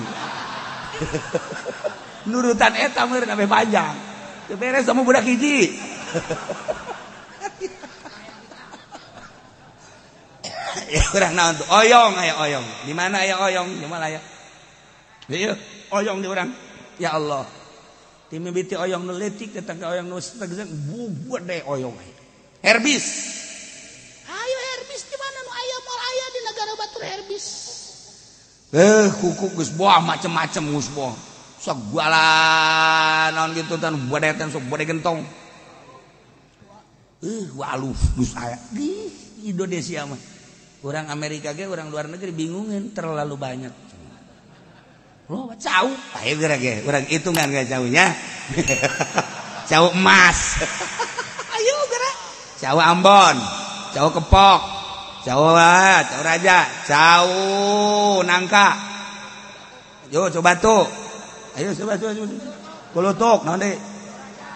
Nurutan eta meureun sampai panjang. Teu beres sama budak hiji. Ya urang naon tuh? Oyong aya oyong. Di mana aya oyong? Di mana aya? Ieu oyong di urang. Ya Allah. Ti mimiti oyong nu leutik datang ka oyong nu tegesan gede oyong aya. Herbis. Ayo herbis di mana nu aya moal aya di negara batur herbis. Kuku geus boah macem-macem geus boah. Sok guala naon kitu tan bodetan sok bode gentong. Waluh geus aya di Indonesia mah. Orang Amerika ge orang luar negeri bingungin terlalu banyak. Loh, cau. Ayo geura ge, urang hitungan ge caunya. Cau emas. Ayo geura. Cau Ambon, cau kepok, cau cau raja, cau nangka. Ayo coba tuh. Ayo coba coba coba. Kulutuk naon deui?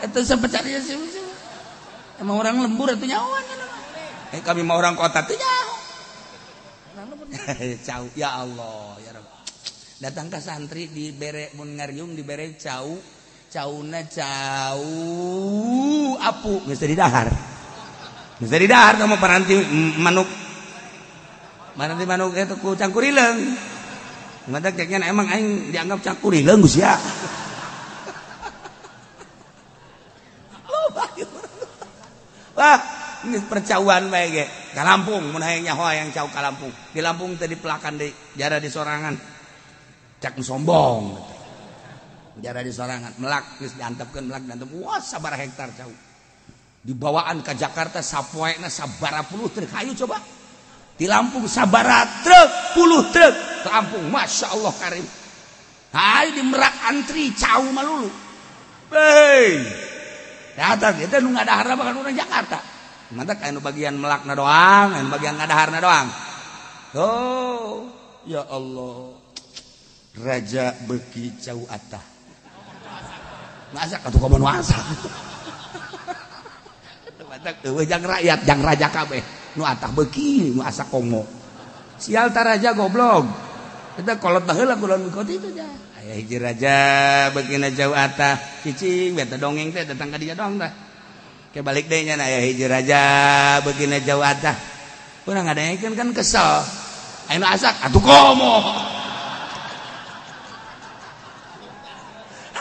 Eta sampe cari sih. Emang orang lembur atuh nyawan. Kami mah orang kota teh nyaho. Cau ya Allah ya Rabb. Datang ke santri dibere mun ngariung dibere cau, cauna cau apu geus teu didahar. Geus teu didahar kamu paranti manuk. Paranti manuk eta ku cangkurileung. Mata kayaknya emang aing dianggap cangkurileung geus ya. Wah, ini percauan bae ge. Ka Lampung mun hayang nyaho hayang cau ka Lampung. Di Lampung teh dipelakan deui, jara di sorangan. Cak sombong. Jara di sorangan, melak geus diantepkeun melak diantep. Wah, sabaraha hektar cau. Dibawaan ka Jakarta sapoena sabaraha puluh truk. Hayu coba. Di Lampung sabaraha truk, puluh truk ke Lampung. Masya Allah karim. Hayu di Merak antri cau malulu. Hei. Datang eta nu ngadahar mah kan urang Jakarta. Mantap anu bagian melakna doang, anu bagian ngadaharna doang. Oh, ya Allah. Raja beki cau atah. Masak atuh komo nu asak. Mantap eueuh jang rakyat, jang raja kabeh. Nu atah beki, nu asak komo. Sial ta raja goblok. Eta kolot baheula kulon kot itu nya. Aya hiji raja bekina cau atah, cicing beta dongeng teh datang ka dinya doang tah. Ke balik deui nya aya hiji raja beukina jauh atah. Urang ngadaekeun kan kesel. Aya nu asak atuh komo.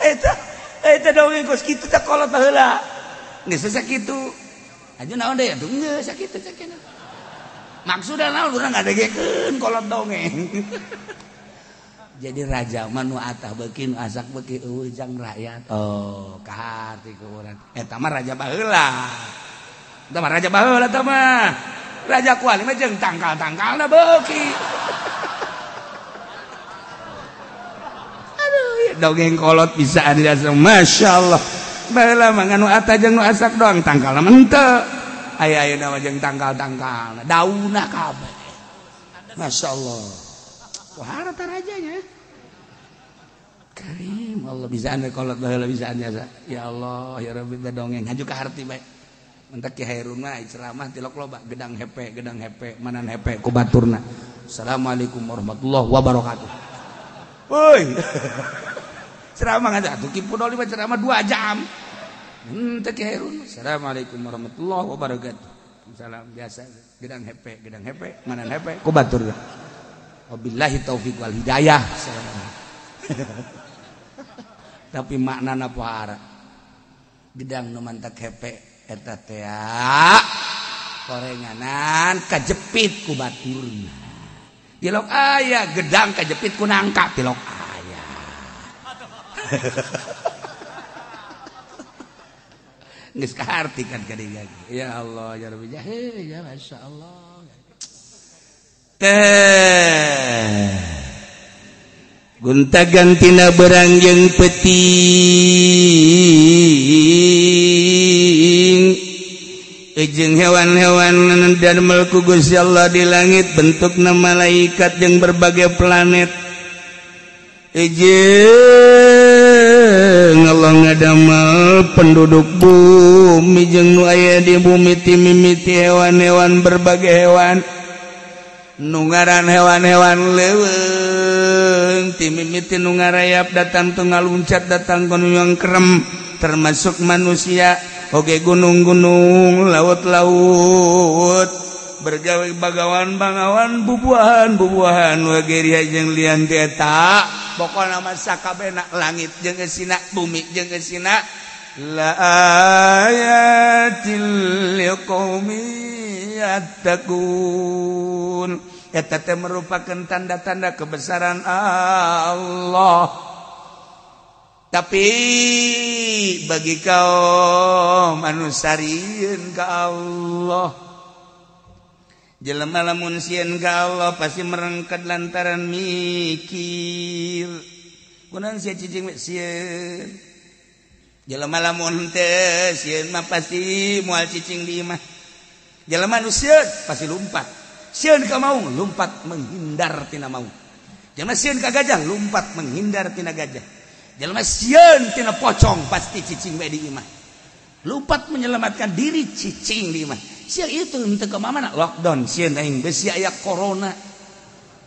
Eta eta dongeng kos kitu teh kolot baheula. Geus sakitu. Aja naon deui atuh geus sakitu cek. Maksudna naon urang ngadegekeun kolot dongeng. Jadi raja mah nu atah beuki nu asak beuki eueuh jang rakyat. Oh, kaharti ku urang. Eta mah raja baheula. Eta mah raja baheula eta mah. Raja kuali mah jeung tangkal-tangkalna beuki. Aduh, dongeng kolot bisa anu masyaallah. Baheula mah nu atah jeung nu asak doang tangkalna mah henteu. Aya ayeuna mah jeung tangkal-tangkalna, daunna kabeh. Masyaallah. Wah, rata rajanya. Karim Allah bisa anda kolot baheula bisa anda ya Allah ya Rabbi dongeng haju ka harti bae. Mentak Ki Hairun mah ceramah tilok loba gedang hepe manan hepe ku baturna. Assalamualaikum warahmatullahi wabarakatuh. Woi. Ceramah ngada atuh Ki Pudoli mah ceramah 2 jam. Henteu Ki Hairun. Assalamualaikum warahmatullahi wabarakatuh. Salam biasa gedang hepe manan hepe ku baturna. Wabillahi taufik wal hidayah. Tapi maknana pohara. Gedang nu mantak hepe eta teh korenganan kajepit ku baturna. Tilok aya gedang kajepit ku nangka tilok aya. Geus kaharti kan kadinya. Ya Allah ya Rabbi ya masyaallah. Teh gonta gantina berang jeung peuting jeung hewan-hewan dan melku Gusti Allah di langit bentukna malaikat jeung berbagai planet jeung Allah ngadamel penduduk bumi jeung nu aya di bumi ti mimiti hewan-hewan berbagai hewan nu ngaran hewan-hewan leuweung ti mimiti nu ngarayap datang teu ngaluncat datang ka nu nyangkrem termasuk manusia oge gunung-gunung laut-laut bergawe bagawan bangawan bubuahan-bubuahan wageria jeung lian ti eta pokona mah sakabehna langit jeung eusina bumi jeung eusina la ayatil liqaumin yattaqun eta teh merupakan tanda-tanda kebesaran Allah. Tapi bagi kaum anu sarieun ka Allah jelema lamun sieun ka Allah pasti merengket lantaran mikir kunaon sia cicing sieun jelema lamun teu sieun mah pasti moal cicing di imah. Jelema nu sieun pasti lumpat. Sieun ka maung lumpat menghindar tina maung. Jelema sieun ka gajah lumpat menghindar tina gajah. Jelema sieun tina pocong pasti cicing bae di imah. Lumpat menyelamatkan diri cicing di imah. Sia itu henteu ka mana lockdown sieun aing besi aya corona.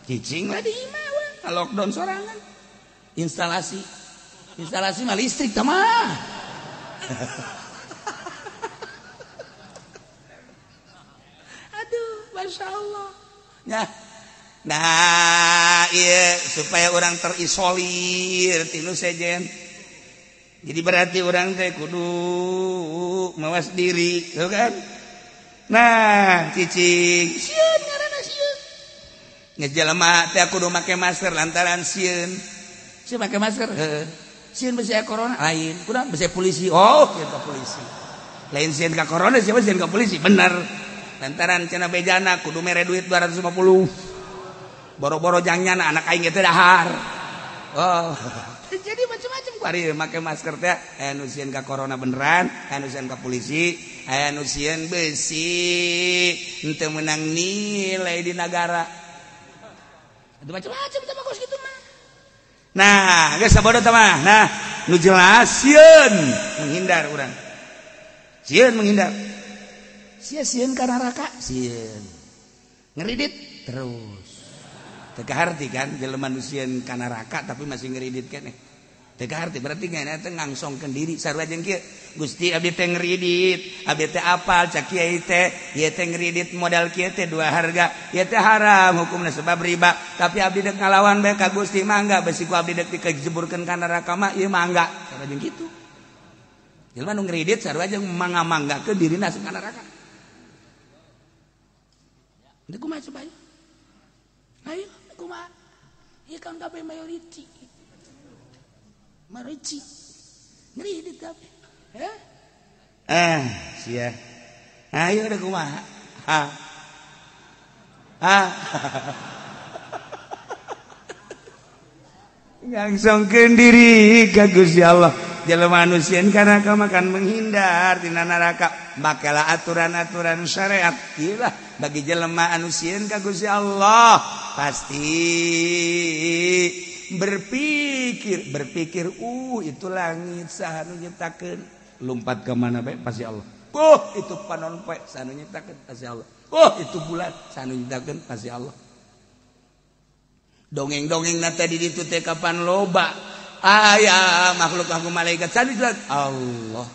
Cicing lah di imah we, lockdown sorangan. Instalasi instalasi mah listrik tah mah. Aduh, masya Allah. Nah, iya supaya orang terisolir tinu sejen. Jadi berarti orang teh kudu mawas diri, tuh kan? Nah, cicing, sieun ngaranna sieun. Geus jelema teh kudu make masker lantaran sieun. Sieun make masker, heuh. Sieun besi corona lain, kudu besi polisi. Oh, kieu polisi. Lain sieun ka corona, siapa sieun ka polisi? Bener. Lantaran cenah bejana kudu mere duit 250. Boro-boro jangnyana anak aing teh dahar. Oh. Jadi macam-macam kuari make masker teh aya nu sieun ka corona beneran, aya nu sieun ka polisi, aya nu sieun besi henteu meunang nilai di nagara. Itu macam-macam teh kos kitu mah. Nah, geus sabodo teh mah. Nah, nu jelas sieun menghindar urang. Sieun menghindar. Sia sieun ka neraka, sieun. Ngeridit terus. Teu kaharti kan jelema nu sieun ka neraka tapi masih ngeridit keneh. Teu kaharti berarti ngana teh ngangsongkeun diri sarua jeung kieu. Gusti abdi teh ngridit, abdi teh apal cak kiai teh, ieu teh ngridit modal kieu teh dua harga, ieu teh haram hukumna sebab riba, tapi abdi dek ngalawan bae ka Gusti mangga besi ku abdi dek dikejeburkeun ka neraka mah ieu mangga. Sarua jeung kitu. Jelema nu ngridit sarua jeung mangga-manggakeun dirina asup ka neraka. Teu kumaha coba? Ayo kumaha? Ieu kan kabeh mayoriti. Marici ngridit kabeh. Eh? Sia. Ayo udah kumaha? Ha. Ha. Ngangsongkeun diri ka Gusti Allah. Jelema anu sieun ka neraka makan menghindar tina neraka. Makalah aturan-aturan syariat. Ieu lah bagi jelema anu sieun ka Gusti Allah pasti berpikir itu langit saha nu nyiptakeun, lompat ke mana bae pasti Allah. Itu panon poe saha nu nyiptakeun pasti Allah. Itu bulan saha nu nyiptakeun pasti Allah. Dongeng-dongeng na tadi ditu teh kapan loba aya makhluk aku malaikat saha nu Allah.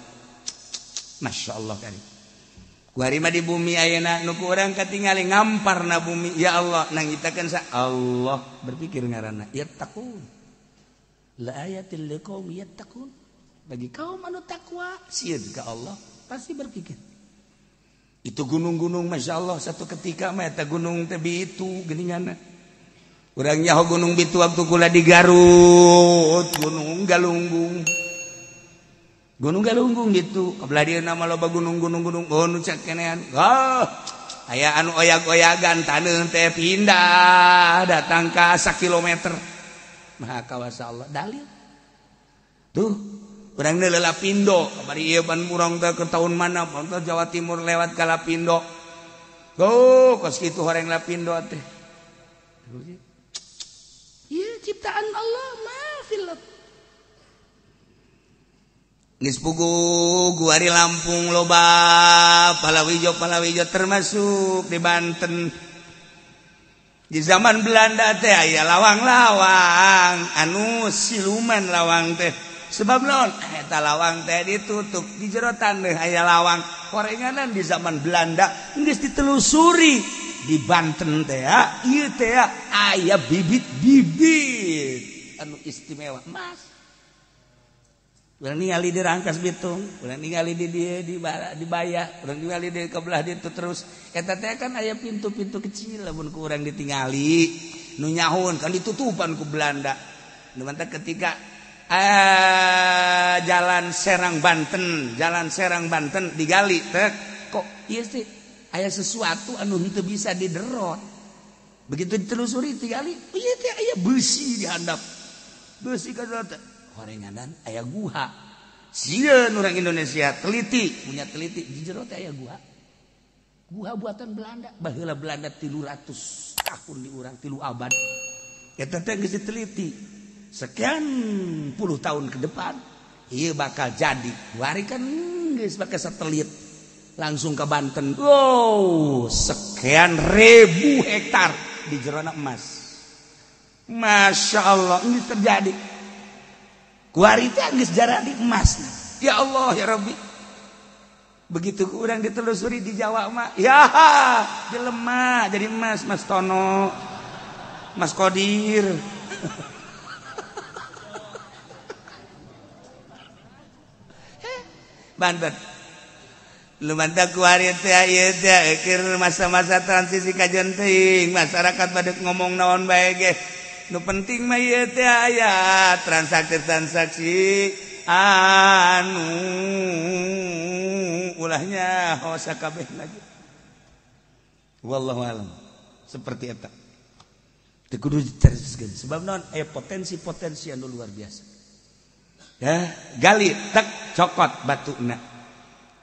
Masya Allah kali. Kuari mah di bumi ayeuna nu ku urang katingali ngamparna bumi ya Allah nang nyiptakeun sa Allah berpikir ngaranna yattaqun la ayatil liqaum yattaqun bagi kaum anu takwa sieun ka Allah pasti berpikir. Itu gunung-gunung Masya Allah satu ketika mah eta gunung teh bitu geuninganna urang nyaho gunung bitu waktu kula di Garut Gunung Galunggung. Gunung Galunggung gitu kebelah dia nama loba gunung-gunung gunung nu cek kenean. Oh, aya anu oyag-oyagan taneuh teh pindah datang ka sakilometer. Maha kawasa Allah dalil. Tuh, urang deui Lapindo, kamari ieu ban urang teh ke tahun mana? Pan Jawa Timur lewat ka Lapindo. Tuh, kos kitu horeng Lapindo teh. Ieu ciptaan Allah mah fil. Geus puguh guari Lampung loba palawijo termasuk di Banten. Di zaman Belanda teh aya lawang-lawang anu siluman lawang teh. Sebab naon? Eta lawang teh ditutup di jero taneuh aya lawang. Korenganan di zaman Belanda geus ditelusuri di Banten teh ieu teh aya bibit-bibit anu istimewa emas. Urang ningali di Rangkas Bitung, urang ningali di dieu di Baya, urang ningali di kebelah ditu terus. Eta teh kan aya pintu-pintu kecil lamun ku urang ditingali, nu nyahun kan ditutupan ku Belanda. Nu mantap ketika jalan Serang Banten digali teh kok ieu sih aya sesuatu anu henteu bisa diderot. Begitu ditelusuri digali, ieu teh aya beusi di handap. Beusi ka teh. Horenganan aya guha. Sieun urang Indonesia teliti, punya teliti di jero teh aya guha. Guha buatan Belanda. Baheula Belanda 300 tahun di urang 3 abad. Eta teh geus diteliti. Sekian puluh tahun ke depan ieu bakal jadi. Wari kan geus make satelit langsung ke Banten. Wow, sekian ribu hektar di jerona emas. Masya Allah, ini terjadi. Kuari teh geus jaradi emas. Ya Allah ya Rabbi. Begitu kurang ditelusuri di Jawa mah, ya jelema jadi emas Mas Tono, Mas Kodir. Banten. Lumantah kuari teh ieu teh keur masa-masa transisi kajen teuing, masyarakat pada ngomong naon bae ge. Nu penting mah ieu teh aya transaksi-transaksi anu ulahnya sakabeh lagi. Wallahu alam. Seperti eta. Teu kudu diteruskeun sebab naon aya potensi-potensi anu luar biasa. Ya, gali tek cokot batuna.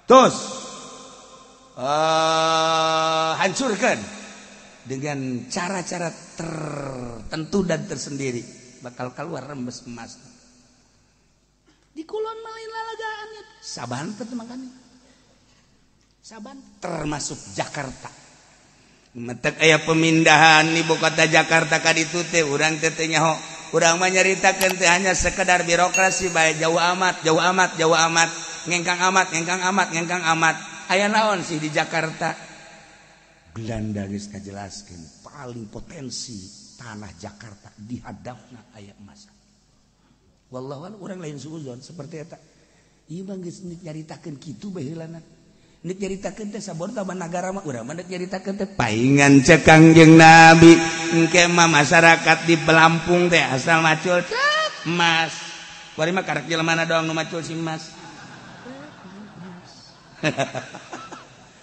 Terus hancurkan dengan cara-cara tertentu dan tersendiri bakal keluar rembes emas. Di kulon malin lalagaan itu. Saban makanya. Saban termasuk Jakarta. Metek aya pemindahan ibu kota Jakarta ka ditu teh urang teh teh nyaho. Urang mah nyaritakeun teh hanya sekedar birokrasi bae, jauh amat, jauh amat, jauh amat, ngengkang amat, ngengkang amat, ngengkang amat. Aya naon sih di Jakarta? Belanda geus ngajelaskeun paling potensi tanah Jakarta di hadapna aya emas. Wallahu a'lam, urang lain suuzon seperti eta. Ieu mah geus nyaritakeun kitu baheulana. Nek nyaritakeun teh sabor tambah nagara mah urang mah nek nyaritakeun teh paingan cek Kangjeng Nabi engke mah masyarakat di Lampung teh asal macul cek emas. Kuari mah karek jelema doang nu macul si emas.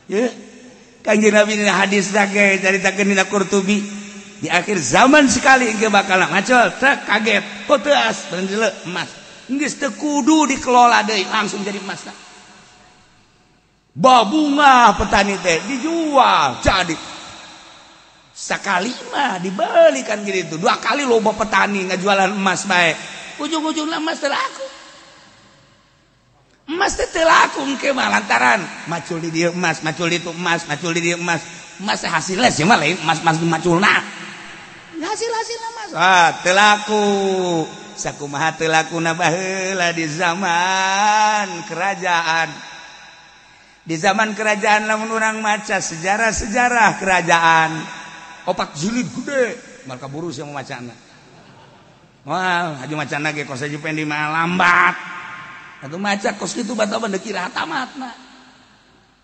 Ye Kangjeng Nabi dina hadis ge caritakeun dina Qurtubi di akhir zaman sekali engke bakal macul cek kaget poteas beunjeuleu emas. Geus teu kudu dikelola deui langsung jadi emas. Babunga petani teh dijual jadi sekali mah dibelikan gitu, dua kali loba petani ngajualan emas bae, ujung-ujungnya emas teu laku, emas teh teu laku engke mah lantaran macul di dieu emas, macul di itu emas, macul di dieu emas, emas hasilnya sih mah lain emas emas maculna hasil-hasilna emas ah teu laku. Sakumaha teu lakuna baheula di zaman kerajaan. Di zaman kerajaan lamun urang maca sejarah-sejarah kerajaan opat jilid gede mal kaburu sia macana. Wah, haji macana ge kos haji pendi mah lambat. Atuh maca kos kitu batal deuk kira tamatna.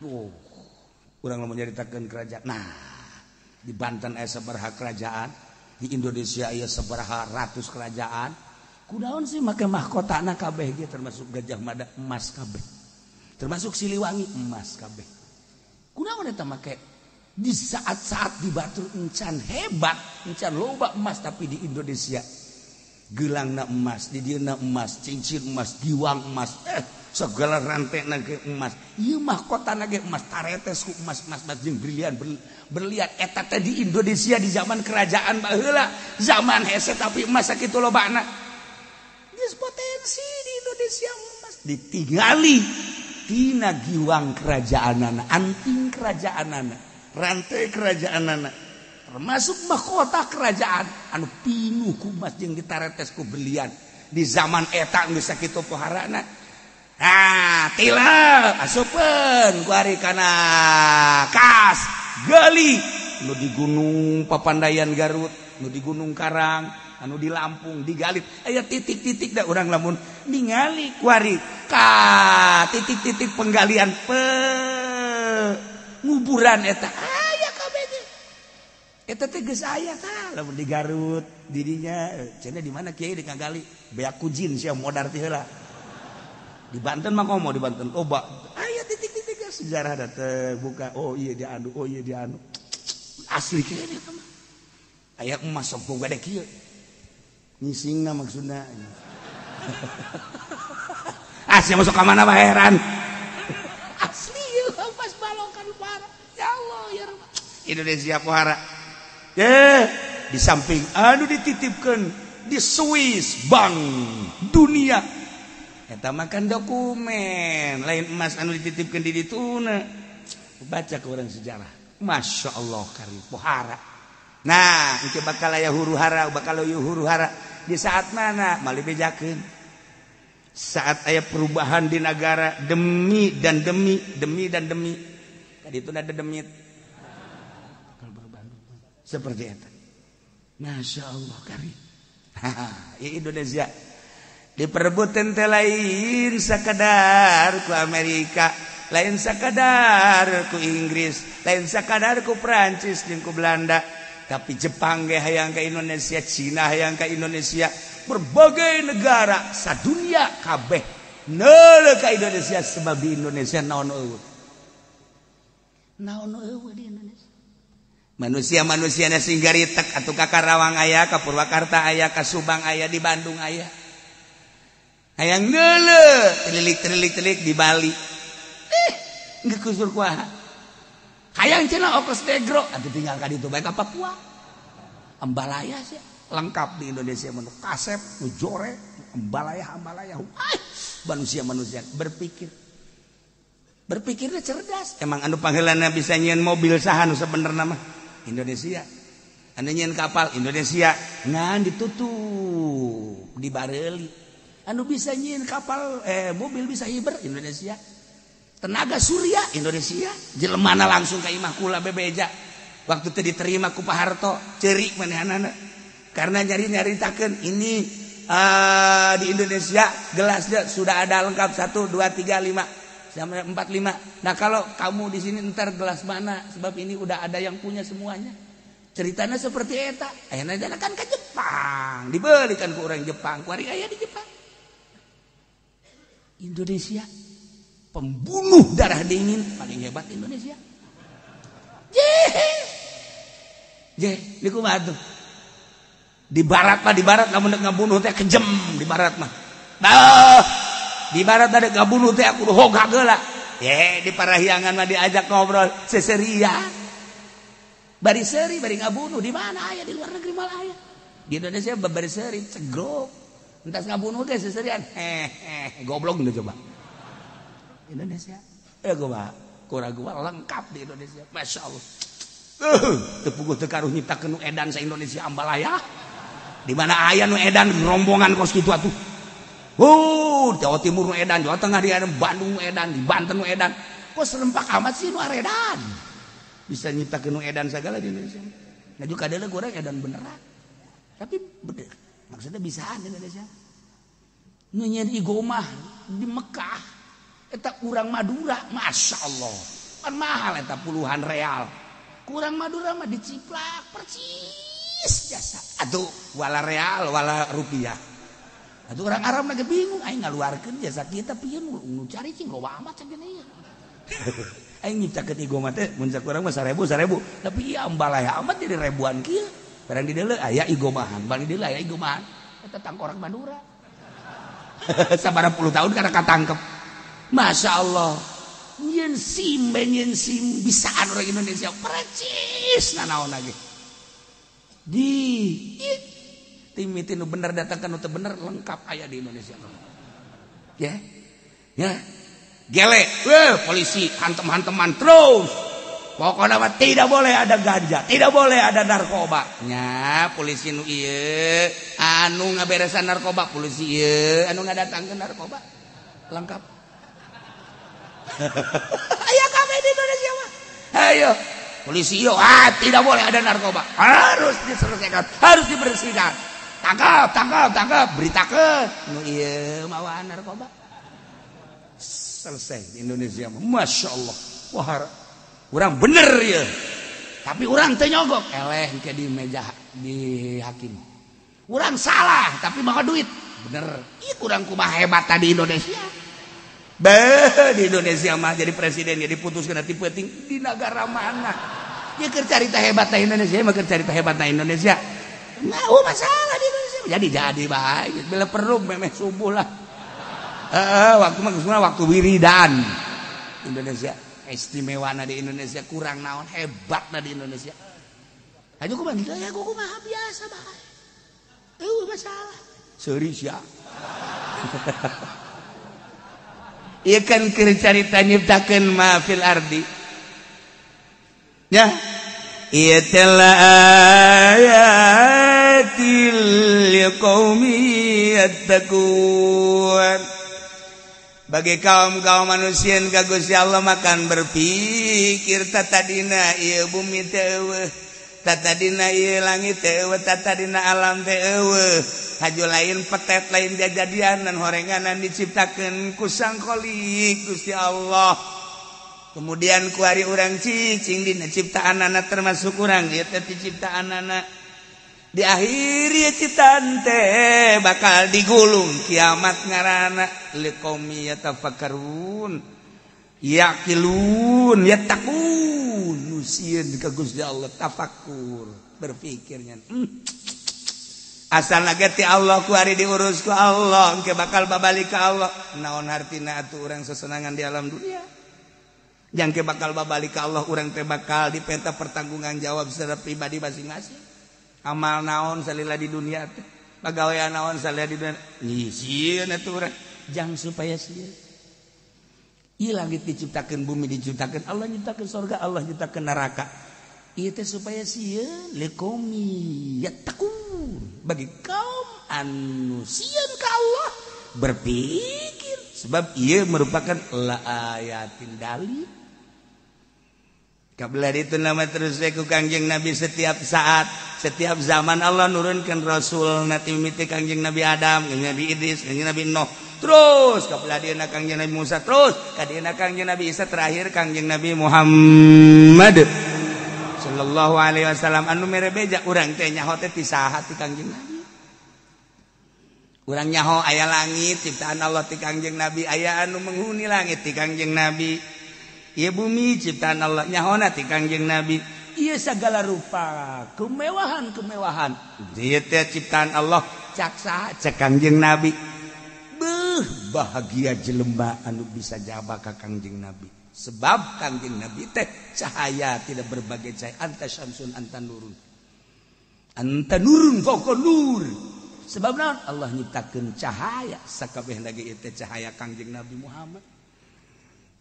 Tuh, urang lamun nyaritakeun kerajaan. Nah, di Banten aya sabaraha kerajaan, di Indonesia aya sabaraha ratus kerajaan. Kunaon sih make mahkotana kabeh ge termasuk Gajah Mada emas kabeh. Termasuk Siliwangi emas kabeh. Kunaon eta make di saat-saat di batur encan hebat, encan loba emas tapi di Indonesia geulangna emas, di dieuna emas, cincin emas, giwang emas, segala rantena ge emas. Ieu mahkotana ge emas, taretes ku emas, emas emas jeung brilian berlian eta teh di Indonesia di zaman kerajaan baheula, zaman hese tapi emas sakitu lobana. Geus potensi di Indonesia emas ditinggali tina giwang kerajaanana, anting kerajaanana, rantai kerajaanana, termasuk mahkota kerajaan anu pinuh ku emas jeung ditaretes ku berlian di zaman eta geus sakitu poharana. Ah, tilep asupeun ku ari kana kas gali nu di Gunung Papandayan Garut, nu di Gunung Karang, anu di Lampung digalit aya titik-titik da urang lamun ningali kuari ka titik-titik penggalian penguburan eta aya kabeh ge eta teh geus aya tah lamun di Garut didinya cenah di mana kiai digagali beak kujin sia modar ti heula di Banten mah komo di Banten loba aya titik-titik sejarah da teh buka oh iya dia anu oh iya dia anu asli kene eta mah aya emas sok gede kieu ngisingna maksudna. Ah sia masuk ka mana mah heran. Asli pas balokan parah. Ya Allah ya Rabb. Indonesia pohara. Di samping anu dititipkeun di Swiss Bank Dunia. Eta mah kan dokumen, lain emas anu dititipkeun di dituna. Baca ke orang sejarah. Masya Allah kari pohara. Nah, engke bakal aya huru hara, bakal aya huru hara di saat mana? Mali bejakeun. Saat aya perubahan di negara demi dan demi, demi dan demi. Tadi itu ada demit. Bakal berubah. Seperti eta. Masya Allah kari. Ya Indonesia diperebutkan teh lain sakadar ku Amerika, lain sakadar ku Inggris, lain sakadar ku Prancis jeung ku Belanda. Tapi Jepang ge hayang ka Indonesia, Cina hayang ka Indonesia, berbagai negara sadunia kabeh neuleuh ka Indonesia sebab di Indonesia naon eueuh. Naon eueuh di Indonesia. Manusia-manusiana sing garitek atuh ka Karawang aya, ka Purwakarta aya, ka Subang aya, di Bandung aya. Hayang neuleuh, telilik-telilik-telik di Bali. Geus kusur kuaha. Hayang cenah okos negro atuh tinggal ka ditu bae ka Papua. Ambalaya sih lengkap di Indonesia mah kasep, nu jore, ambalaya, ambalaya. Manusia-manusia berpikir. Berpikirnya cerdas. Emang anu panggilanna bisa nyieun mobil saha nu sabenerna mah? Indonesia. Anu nyieun kapal Indonesia. Ngan ditutup. Hirup di Bareli. Anu bisa nyieun kapal mobil bisa hiber Indonesia. Tenaga surya Indonesia. Jelemana langsung ka imah kula bebeja. Waktu teu diterima ku Pak Harto, ceurik manehanana. Karena nyari-nyaritakeun ini di Indonesia gelasnya sudah ada lengkap 1 2 3 5 sampai 4 5. Nah, kalau kamu di sini entar gelas mana? Sebab ini udah ada yang punya semuanya. Ceritanya seperti eta. Ayeuna kan ke Jepang, dibelikan ku orang Jepang, kuari aya di Jepang. Indonesia pembunuh darah dingin paling hebat Indonesia. Je, ini kumaha tuh? Di barat mah, di barat lamun dek ngabunuh teh kejem di barat mah. Bah, di barat ada ngabunuh teh kudu hoga geula. Ye, di Parahyangan mah diajak ngobrol seseria. Bari seuri bari ngabunuh di mana aya di luar negeri malah aya. Di Indonesia bari seuri cegrok. Entas ngabunuh teh seserian. Hehehe, goblok geus coba. Indonesia. Gua kurang gua lengkap di Indonesia. Masya Allah. Teu puguh teu karuh nyiptakeun nu edan sa Indonesia ambalaya. Di mana aya nu edan rombongan kos kitu atuh. Jawa Timur nu edan, Jawa Tengah di edan, Bandung nu edan, di Banten nu edan. Kok serempak amat sih nu aredan. Bisa nyiptakeun nu edan sagala di Indonesia. Nah juga kadeuleu kurang edan beneran. Tapi bener. Maksudnya bisaan di Indonesia. Nu nyieun igomah di Mekah eta urang Madura, Masya Allah. Kan mahal eta puluhan real. Kurang Madura mah diciplak percis jasa. Aduh, wala real wala rupiah. Aduh orang Arab lagi bingung, aing ngaluarkeun jasa kita pieu nu cari cing loba amat cenah ieu. Aing nyiptakeun igomah teh mun cak urang mah 1000 1000, tapi ieu ambalaya amat jadi ribuan kieu. Barang di deuleu aya igomahan, barang di deuleu aya igomahan. Eta tangkorak Madura. Sabaraha puluh tahun karena katangkep. Masya Allah. Nyen sim, nyen sim bisaan orang Indonesia percis nanaon lagi. Di timiti nu bener datangkan nu teu bener lengkap aya di Indonesia. Ya. Ya. Gele, weh polisi hantem-hanteman terus. Pokoknya mah tidak boleh ada ganja, tidak boleh ada narkoba. Nya polisi nu ieu anu ngaberesan narkoba, polisi ieu anu ngadatangkeun narkoba. Lengkap. Ayo kabeh di Indonesia mah. Ayo polisi yo, tidak boleh ada narkoba. Harus diselesaikan, harus dibersihkan. Tangkap, tangkap, tangkap, beritakeun nu ieu mawaan narkoba. Selesai di Indonesia mah. Masya Allah. Wah, urang bener ya. Tapi urang teu nyogok, eleh ke di meja di hakim. Urang salah tapi mawa duit. Bener. Ih urang kumaha hebat tadi Indonesia. Beuh, di Indonesia mah jadi presiden ya diputuskeun nanti penting di negara mana. Ya keur carita hebat na Indonesia, mah keur carita hebat na Indonesia. Nah, oh masalah di Indonesia. Jadi baik. Bila perlu memeh subuh lah. Waktu mah geus waktu wiridan. Indonesia istimewa na di Indonesia kurang naon hebat na di Indonesia. Aja kumaha ya kumaha biasa bae. Eueuh masalah. Seuri sia. Ieu kan keur carita nyiptakeun ma fil ardi. Ya. Ieu teh ayatil liqaumi yattaqun. Bagi kaum-kaum manusia ka Gusti Allah makan berpikir tatadina ieu bumi teh eueuh, tatadina ieu langit teh eueuh, tatadina alam teh eueuh. Haju lain petet lain jajadian dan horenganan diciptakeun ku Sang Khalik Gusti Allah. Kemudian kuari urang cicing dina ciptaanana termasuk urang ieu teh ciptaanana. Di akhir ieu ciptaan teh bakal digulung kiamat ngaranna liqaumi yatafakkarun yaqilun yattaqun. Nu sieun ka Gusti Allah tafakur berpikirnya. Asal ge ti Allah kuari diurus ku Allah engke bakal babalik ka Allah. Naon hartina atuh urang sesenangan di alam dunia. Jangke bakal babalik ka Allah urang teh bakal dipenta pertanggungan jawab secara pribadi masing-masing. Amal naon salila di dunia teh, pagawean naon salila di dunia. Ih sieun atuh urang jang supaya sieun. Ieu langit diciptakeun, bumi diciptakeun, Allah nyiptakeun surga, Allah nyiptakeun neraka. Ieu teh supaya sieun liqaumi yattaqun, bagi kaum anu sieun ka Allah berpikir sebab ieu merupakan la ayatin dalil. Kabla itu nama terus ku Kangjeng Nabi setiap saat, setiap zaman Allah nurunkan Rasul nanti mimiti Kangjeng Nabi Adam, Kangjeng Nabi Idris, Kangjeng Nabi Nuh, terus kabla dia Kangjeng Nabi Musa, terus kadieuna Kangjeng Nabi Isa, terakhir Kangjeng Nabi Muhammad sallallahu alaihi wasallam anu mere beja urang teh nyaho teh ti saha ti Kangjeng Nabi. Urang nyaho aya langit ciptaan Allah ti Kangjeng Nabi, aya anu menghuni langit ti Kangjeng Nabi. Ieu bumi ciptaan Allah nyahona ti Kangjeng Nabi. Ieu segala rupa kemewahan-kemewahan ieu teh ciptaan Allah cak saha cek Kangjeng Nabi. Beuh bahagia jelema anu bisa jaba ka Kangjeng Nabi. Sebab Kangjeng Nabi teh cahaya tidak berbagai cahaya, anta syamsun anta nurun. Anta nurun fauqa nur. Sebab naon Allah nyiptakeun cahaya sakabeh lagi ieu teh cahaya Kangjeng Nabi Muhammad.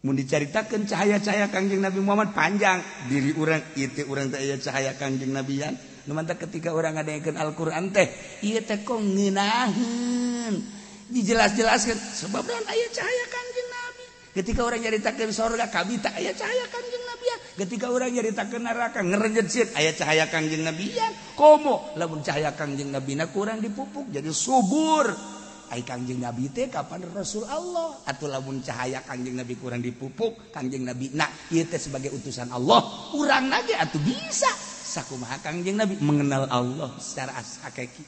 Mun dicaritakeun cahaya-cahaya Kangjeng Nabi Muhammad panjang diri urang ieu teh urang teh aya cahaya Kangjeng Nabian. Nu mantap ketika urang ngadengekeun Al-Qur'an teh ieu teh kok ngeunaheun dijelas-jelaskeun sebab naon aya cahaya Kangjeng Nabi. Ketika urang nyaritakeun sorga kabita aya cahaya Kangjeng Nabian. Ketika urang nyaritakeun neraka ngerenjet sieun aya cahaya Kangjeng Nabian. Komo lamun cahaya Kangjeng Nabina kurang dipupuk jadi subur. Ai Kangjeng Nabi teh kapan Rasul Allah atuh lamun cahaya Kangjeng Nabi kurang dipupuk Kangjeng Nabi nah ieu teh sebagai utusan Allah urang lagi atuh bisa sakumaha Kangjeng Nabi mengenal Allah secara hakiki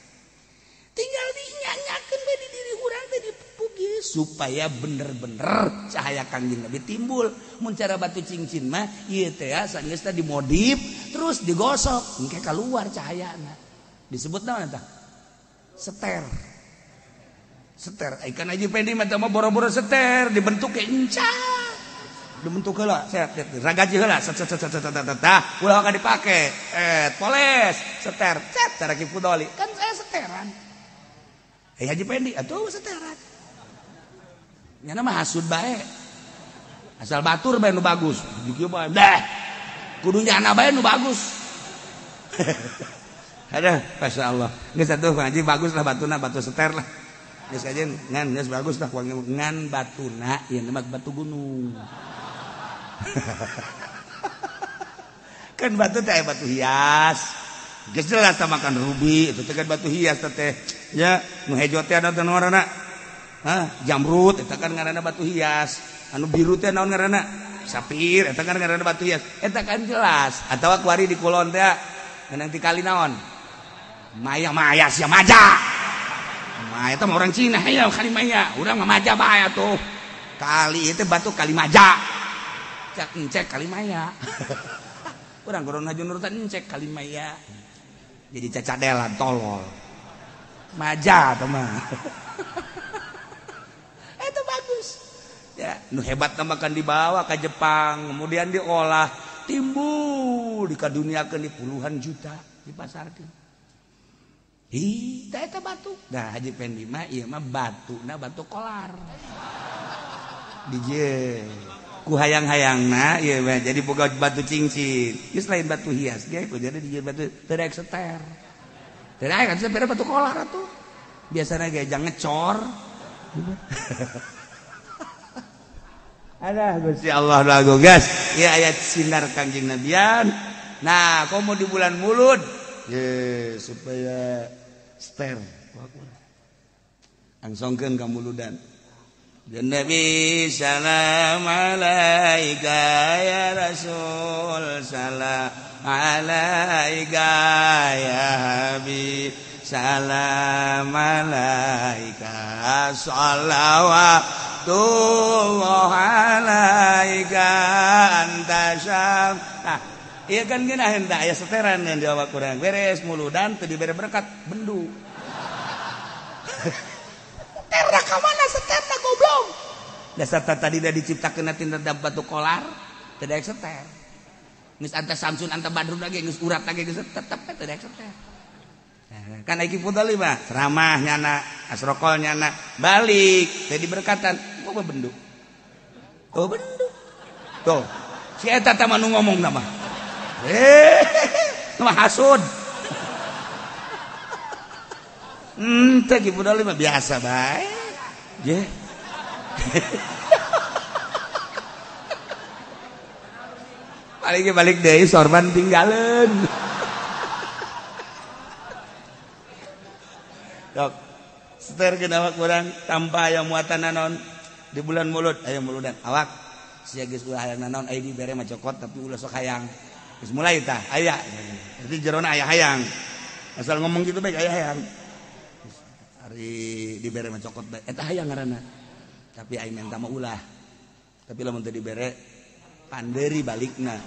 tinggal dinyanyakeun we di diri urang teh dipupuk ieu supaya bener-bener cahaya Kangjeng Nabi timbul. Mun cara batu cincin mah ieu teh sageus teh dimodif terus digosok engke keluar cahayana disebut naon eta seter. Seter, ikan aja pendi mah mah boro-boro seter dibentuk ke enca. Dibentuk heula, set ragaji heula, set set set set set tah, ulah ka dipake. Poles, seter, cet cara ki Fudoli. Kan saya seteran. Haji Pendi atuh seteran. Nyana mah hasud bae. Asal batur bae nu bagus. Kieu bae. Deh. Kudu nyana bae nu bagus. Aduh, masyaallah. Geus atuh Haji bagus lah batuna, batu seter lah. Geus kajen ngan geus bagus lah ngan batuna ieu mah batu gunung. Kan batu teh batu hias. Geus jelas tah makan rubi itu teh kan batu hias teh. Ya, nu hejo teh anu ngaranna? Hah, jamrut eta kan ngaranna batu hias. Anu biru teh naon ngaranna? Sapir eta kan ngaranna batu hias. Eta kan jelas. Atawa kuari di kulon teh ngeunang ti kali naon? Maya-maya sia maja. Maya itu orang Cina ya kali maya, urang mah maja bae atuh. Kali itu batu kali maja. Cek encek kali maya. Urang goron haji nurutan encek kali maya. Jadi cacadelan tolol. Maja tuh mah. Itu bagus. Ya, nu hebat makan dibawa ke Jepang, kemudian diolah, timbul dikaduniakeun di puluhan juta dipasarkeun. Ih, teh eta batu. Nah, Haji Pendi mah ieu mah batuna batu kolar. Dijieun. Ku hayang-hayangna ieu mah jadi boga batu cincin. Geus lain batu hias ge, ku jadi dijieun batu teu daek seter. Teu daek kan seter batu kolar atuh. Biasana ge jang ngecor. Alah Gusti Allah lagu gas. Ieu ayat sinar Kangjeng Nabian. Nah, komo di bulan Mulud. Ye, supaya ster langsungkeun ka muludan. Ya Nabi salam alaika ya Rasul salam alaika ya Habib salam alaika salawatullah alaika anta syam. Nah, iya kan geunaheun tah aya seteran yang di awak urang. Beres muludan teu dibere berkat bendu. Seterna ka mana seterna goblok. Dasar tadi da diciptakeun tina batu kolar, teu daek seter. Geus anta Samsun anta Badrun lagi geus urat lagi geus tetep teu daek seter. Nah, kan Iki Fudoli mah ceramah nyana, asrokol nyana, balik teu diberkatan, kok bendu. Oh bendu. Tuh, si eta teh mah nu ngomong mah. Mah hasud. Teh Ki Fudoli mah biasa bae. Ye. Paling balik deui sorban tinggalin. Dok, seterkeun awak urang tanpa aya muatan naon di bulan mulut aya muludan awak sia geus ulah hayang naon aya dibere mah cokot tapi ulah sok hayang. Geus mulai tah aya. Berarti jerona aya hayang. Asal ngomong gitu bae aya hayang. Ari dibere mah cokot bae eta hayang ngaranna. Tapi aing menta mah ulah. Tapi lamun teu dibere panderi balikna.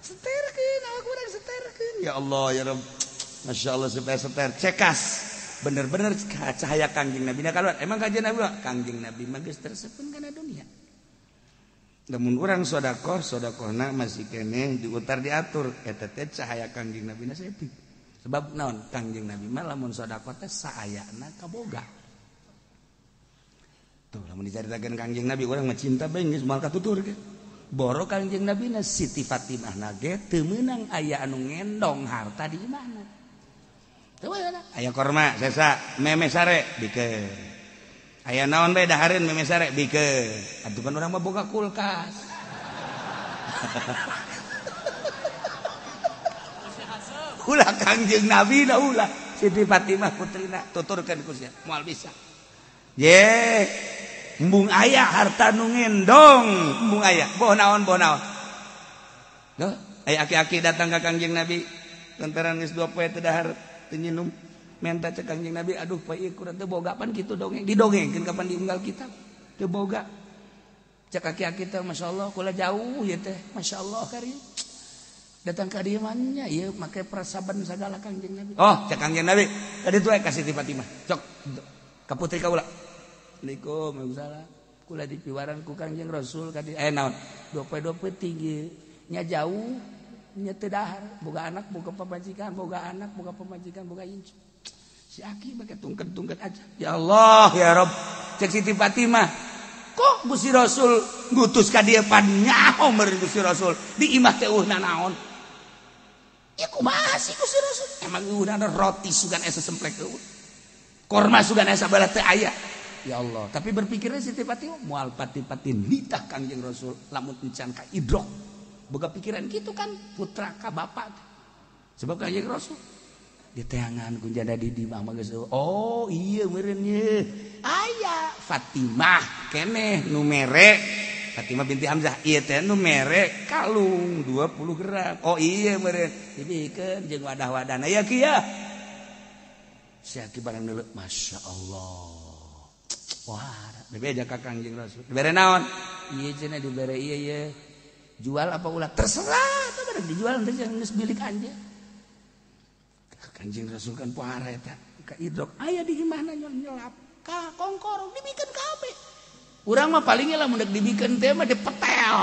Seterkeun awak urang seterkeun. Ya Allah ya Rabb. Masya Allah supaya seter cekas bener-bener cahaya Kangjeng Nabi na keluar. Emang Kangjeng Nabi mah Kangjeng Nabi mah geus tersepun kana dunia. Lamun urang sedekah sedekahna masih keneh diutar diatur eta teh cahaya Kangjeng Nabi na sepi. Sebab naon Kangjeng Nabi mah lamun sedekah teh saayana kaboga. Tuh lamun dicaritakeun Kangjeng Nabi urang mah cinta bae geus moal katutur ge. Boro Kangjeng Nabi na Siti Fatimah na ge teu meunang aya anu ngendong harta di imahna. Aya korma sesa meme sare bikeun. Aya naon bae dahareun meme sare bikeun. Atuh kan urang mah boga kulkas. Ulah Kangjeng Nabi na ulah Siti Fatimah putrina tuturkeun ku sia moal bisa. Ye, embung aya harta nu ngendong, embung aya. Boh naon boh naon. Duh, aya aki-aki datang ka Kangjeng Nabi lantaran geus 2 poe teu dahar teu nyinum menta cek Kangjeng Nabi aduh poe ieu kurang teu boga pan kitu dongeng didongengkeun kapan diunggal kitab teu boga cek aki-aki teh masyaallah kula jauh ieu teh masyaallah kari datang ka dieu mah nya ieu make prasaban sagala Kangjeng Nabi oh cek Kangjeng Nabi tadi tuh ka Siti Fatimah cok ka putri kaula Assalamualaikum waalaikumsalam kula dipiwaran ku Kangjeng Rasul ka dieu naon 2 poe 2 peuting ieu nya jauh nya teu dahar boga anak boga pamajikan boga anak boga pamajikan boga incu si aki make tungket-tungket aja ya Allah ya Rabb cek Siti Fatimah kok Gusti Rasul ngutus ka dieu pan nyaho meureun Gusti Rasul di imah teh eueuh nanaon ieu kumaha sih Gusti Rasul emang eueuh roti sugan aya sasemplek eueuh korma sugan aya sabalah teu aya ya Allah tapi berpikirnya Siti Fatimah moal pati-pati nitah Kangjeng Rasul lamun encan ka idrok boga pikiran gitu kan putra ka bapak sebab Kangjeng Rasul diteangan ku janda di imah mah geus oh iya meureun ye aya Fatimah keneh nu mere Fatimah binti Hamzah ieu teh nu mere kalung 20 gram oh iya meureun dibikeun jeung wadah-wadahna ya kieu si aki barang deuleu Masya Allah wah bebeja ka Kangjeng Rasul dibere naon ieu cenah dibere ieu ye jual apa ulah terserah teh barang dijual teh geus milik anjeun Kangjeng Rasul kan puara eta ka idrok aya di imahna nyelap ka kongkorong dibikeun kabeh urang mah palingnya lamun deuk dibikeun teh mah dipetel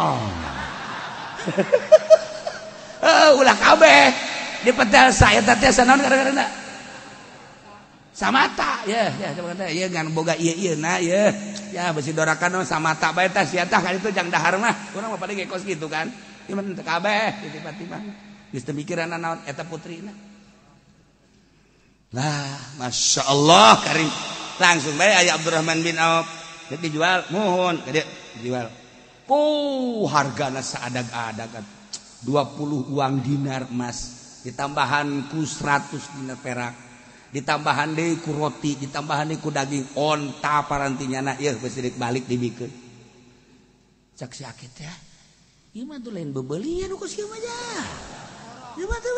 ulah kabeh dipetel saya teh sanaon gara-gara samata ya ya kata ieu ngan boga ieu ieu na ieu ya besi dorakan samata bae tah sia tah ka ditu jang dahar mah urang mah paling kos kitu kan ieu mah teu kabeh Siti Fatimah geus teu mikiran naon eta putrina lah Masya Allah karim langsung bae aya Abdurrahman bin Auf dijual mohon gede dijual ku hargana saadag-adag 20 uang dinar emas ditambahan ku 100 dinar perak ditambahan deui ku roti ditambahan deui ku daging onta parantinya na ieu geus balik dibikeun cak si akit teh ieu mah tuh lain bebelian ku sia mah nya ieu mah tuh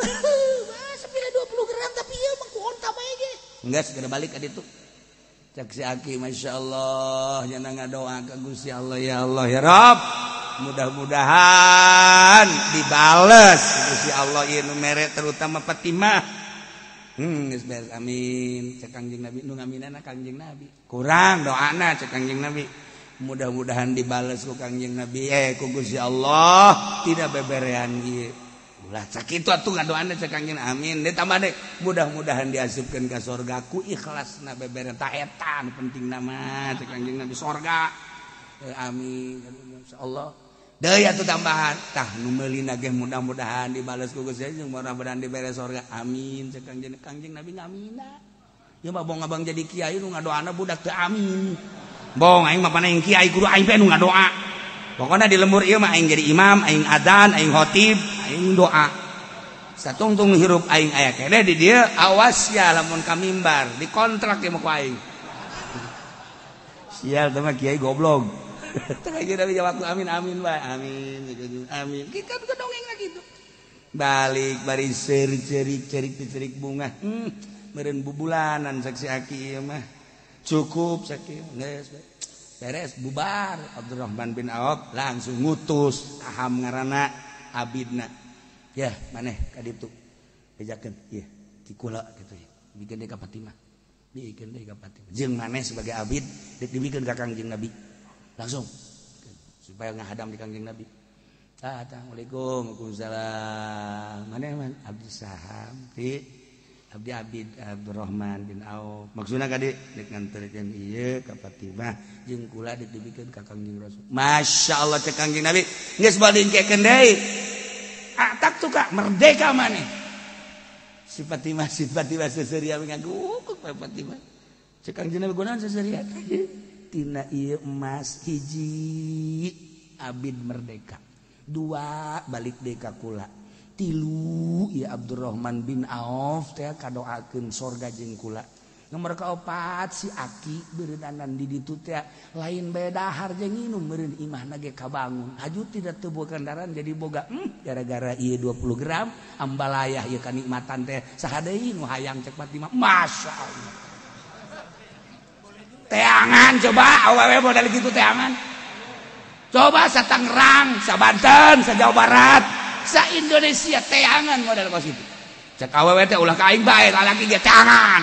sepira 20 gram tapi ieu mah ku onta bae ge enggak segera balik ka ditu cak si aki Masya Allah nya ngadoa ka Gusti Allah ya Allah ya Rabb mudah-mudahan dibales Gusti Allah ieu nu mere terutama Fatimah geus beres amin cek Kangjeng Nabi nu ngaminana Kangjeng Nabi kurang doana cek Kangjeng Nabi mudah-mudahan dibales ku Kangjeng Nabi ku Gusti Allah tidak beberean ieu ulah sakitu atuh ngadoana cek Kangjeng amin ditambah deui mudah-mudahan diasupkeun ka sorga ku ikhlasna beberean ta eta nu penting mah cek Kangjeng Nabi sorga amin insyaallah Deui atuh tambahan tah nu meulina ge mudah-mudahan dibales ku Gusti jeung mudah-mudahan dibere sorga. Amin cek Kangjeng Nabi ngamina. Ieu mah bong abang jadi kiai nu ngadoana budak teu amin. Bong aing mah pana kiai kudu aing teh nu ngadoa. Pokona di lembur ieu mah aing jadi imam, aing adzan, aing khotib, aing doa. Satungtung hirup aing aya keneh di dieu awas ya lamun ka mimbar dikontrak ieu mah ku aing. Sial teh mah kiai goblok. Teh Nabi jawab amin amin bae amin amin. Kita bisa dongeng lagi itu. Balik bari seuri-cerik cerik-cerik bunga. Meureun bubulanan saksi aki ieu mah. Cukup sakieu geus beres bubar. Abdurrahman bin Auf langsung ngutus aham ngaranna abidna. Ya maneh ka ditu bejakeun ieu ti kula kitu bikeun deui ka Fatimah. Bikeun deui ka Fatimah. Jeung maneh sebagai abid deuk dibikeun ka Kangjeng Nabi. Langsung supaya ngahadam di Kangjeng Nabi. Assalamualaikum, waalaikumsalam. Maneh man abdi saham ti Abdi Abid Abdurrahman bin Auf. Maksudna ka dieu deuk nganterkeun ieu ka Fatimah jeung kula deuk dibikeun ka Kangjeng Rasul. Masyaallah cek Kangjeng Nabi geus balingkekeun deui. Atak tuh kak merdeka maneh. Si Fatimah seseuria ngagukuk Fatimah. Cek Kangjeng Nabi gunaon seseuria? Tina ieu emas hiji abid merdeka. Dua balik deui ka kula. Tilu ya Abdurrahman bin Auf teh kadoakeun sorga jeung kula. Nomor kaopat si aki beureunanan di ditu teh lain bae dahar jeung nginum meureun imahna ge kabangun. Haju tidak teu boga kendaraan jadi boga gara-gara ieu 20 gram ambalayah ieu kanikmatan teh saha deui nu hayang cek Fatimah. Masya Allah. Teangan coba awewe modal kitu teangan. Coba sa Tangerang, sa Banten, sa Jawa Barat, sa Indonesia teangan modal kos itu. Cek awewe teh ulah ka aing bae, lalaki ge teangan.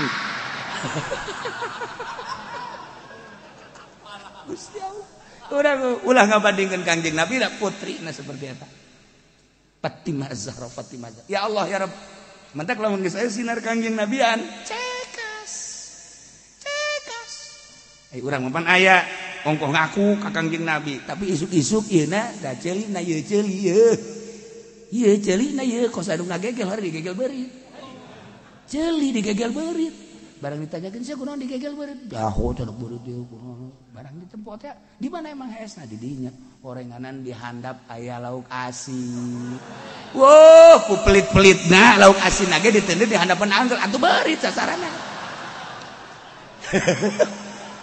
Gusti Allah. Urang ulah ngabandingkeun Kangjeng Nabi da putrina seperti eta. Fatimah Zahra, Fatimah Zahra. Ya Allah ya Rabb. Mentak lamun geus aya sinar Kangjeng Nabian, cekas. Cekas. Ai urang mah pan aya ongkoh ngaku ka Kangjeng Nabi, tapi isuk-isuk ieu na da ceuli na ieu ceuli ieu. Ieu ceuli na ieu kos anu ngagegel hari digegel beurit. Ceuli digegel beurit. Barang ditanyakeun sia kunaon digegel beurit. Jaho cenah beurit ieu kunaon. Barang ditempo teh di mana emang hesna di dinya. Orenganan dihandap aya lauk asin. Woh, ku pelit-pelitna lauk asin ge ditende di handapan anggel atuh beurit sasaranna.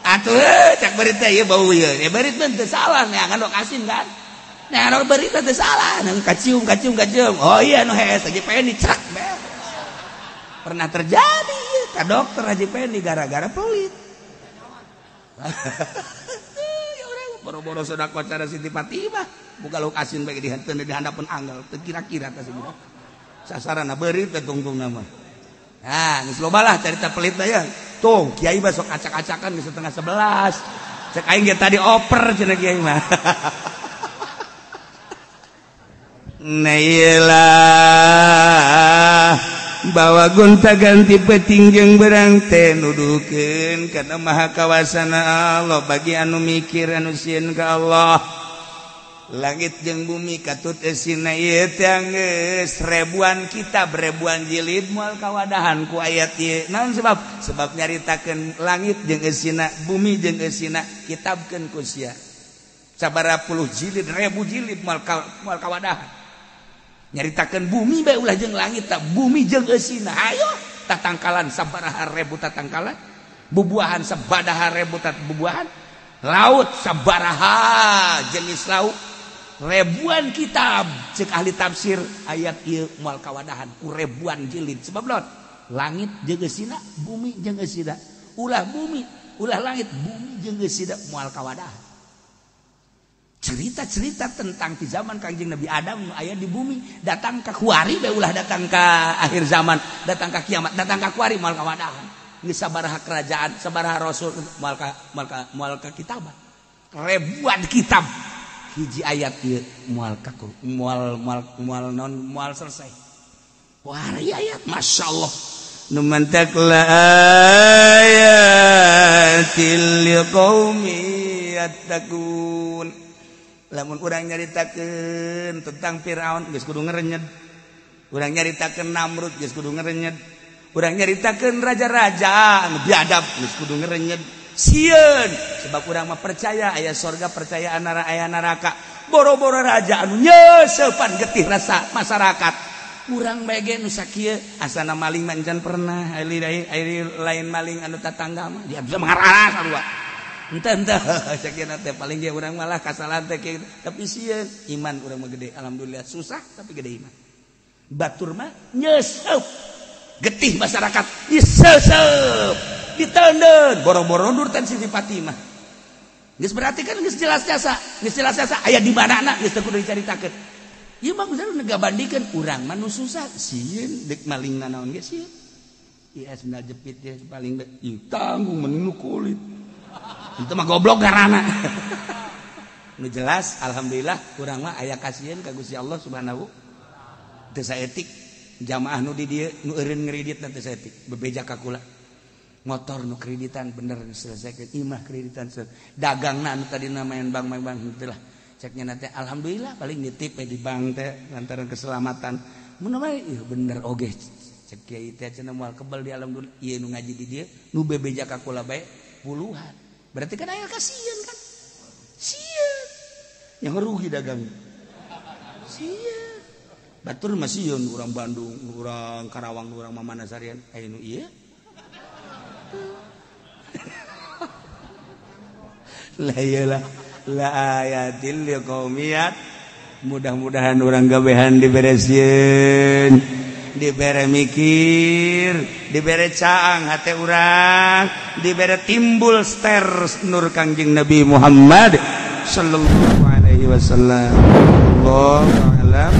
Atuh cak beurit teh ieu bau ieu. Ya beurit mah teu salah neangan lauk asin kan. Nah, lauk beurit teh salah, nang kacium kacium kacium. Oh iya nu hees Haji Pendi cek beres. Pernah terjadi ka dokter Haji Pendi gara-gara pelit. Ya urang boro-boro sedekah cara Siti Fatimah, buka lauk asin bae dihanteun di handapeun anggal, teu kira-kira teh sebenarnya. Sasaranna beurit teh tungtungna mah. Nah, geus loba lah carita pelit mah ya. Tuh, kiai mah sok acak-acakan geus 10:30. Cek aing ge tadi oper cenah kiai mah. Nailah bawa gonta-ganti peting jeung berang teh nuduhkeun kana maha kawasana Allah bagi anu mikir anu sieun ka Allah. Langit jeung bumi katut eusina ieu teh geus ribuan kitab ribuan jilid moal kawadahan ku ayat ieu. Naon sebab? Sebab nyaritakeun langit jeung eusina, bumi jeung eusina kitabkeun ku sia. Sabaraha puluh jilid, ribu jilid moal kawadahan. Nyaritakeun bumi bae ulah jeung langit tak bumi jeung eusina. Ayo tatangkalan sabaraha ribu tatangkalan, bubuahan sabadaha ribu bubuahan, laut sabaraha jenis laut, ribuan kitab cek ahli tafsir ayat ieu moal kawadahan ku ribuan jilid. Sebab naon? Langit jeung eusina, bumi jeung eusina. Ulah bumi, ulah langit, bumi jeung eusina moal kawadahan. Cerita-cerita tentang di zaman Kangjeng Nabi Adam aya di bumi datang ka kuari bae ulah datang ka akhir zaman, datang ka kiamat, datang ka kuari moal kawadahan. Geus sabaraha kerajaan, sabaraha rasul moal ka kitaban. Ribuan kitab hiji ayat ieu moal ka moal moal moal non moal selesai. Wah, ayat masyaallah. Nu mantak la ayatil liqaumi yattaqun. Lamun urang nyaritakeun tentang Firaun geus kudu ngerenyed. Urang nyaritakeun Namrud geus kudu ngerenyed. Urang nyaritakeun raja-raja anu biadab geus kudu ngerenyed. Sieun sebab urang mah percaya aya sorga, percaya aya neraka. Boro-boro raja anu nyeusepan getih rasa masyarakat. Urang bae ge nu sakieu asana maling mah encan pernah, ari lain maling anu tatangga mah dia bisa mengarah sarua. Entah sakieu teh paling ge urang malah kasalahan teh tapi sieun iman urang mah gede, alhamdulillah susah tapi gede iman. Batur mah nyeuseuf getih masyarakat nyeuseuf diteundeun boro-boro nur tan Siti Fatimah. Geus berarti kan geus jelas jasa, geus jelas jasa aya di mana-mana geus teu kudu dicaritakeun. Ieu mah geus ngabandingkeun urang mah nu susah sieun deuk maling nanaon ge sieun. Ieu sendal jepit ge paling ieu tanggung mending nu kulit. Itu mah goblok garana. Nu jelas alhamdulillah urang mah aya kasieun ka Gusti Allah Subhanahu teu saetik jamaah nu di dieu nu eureun ngredit teu saetik bebeja ka kula. Motor nu kreditan bener selesaikan, imah kreditan dagangna nu tadina main bank main bank henteu lah. Ceknya nanti alhamdulillah paling nitip di bank teh lantaran keselamatan. Mun mah ieu bener oge cek kiai teh cenah moal kebel di alam dunia ieu nu ngaji di dieu nu bebeja ka kula bae puluhan. Berarti kan aya kasieun kan? Sieun. Yang rugi dagang. Sieun. Batur mah sieun urang Bandung, urang Karawang, urang mamana sarian aya nu ieu. Lah iyalah la ayatil liqaumiyat. Mudah-mudahan urang gabehan diberesieun, dibere mikir, dibere caang hate urang, dibere timbul ster nur Kangjeng Nabi Muhammad sallallahu alaihi wasallam. Allahu a'lam.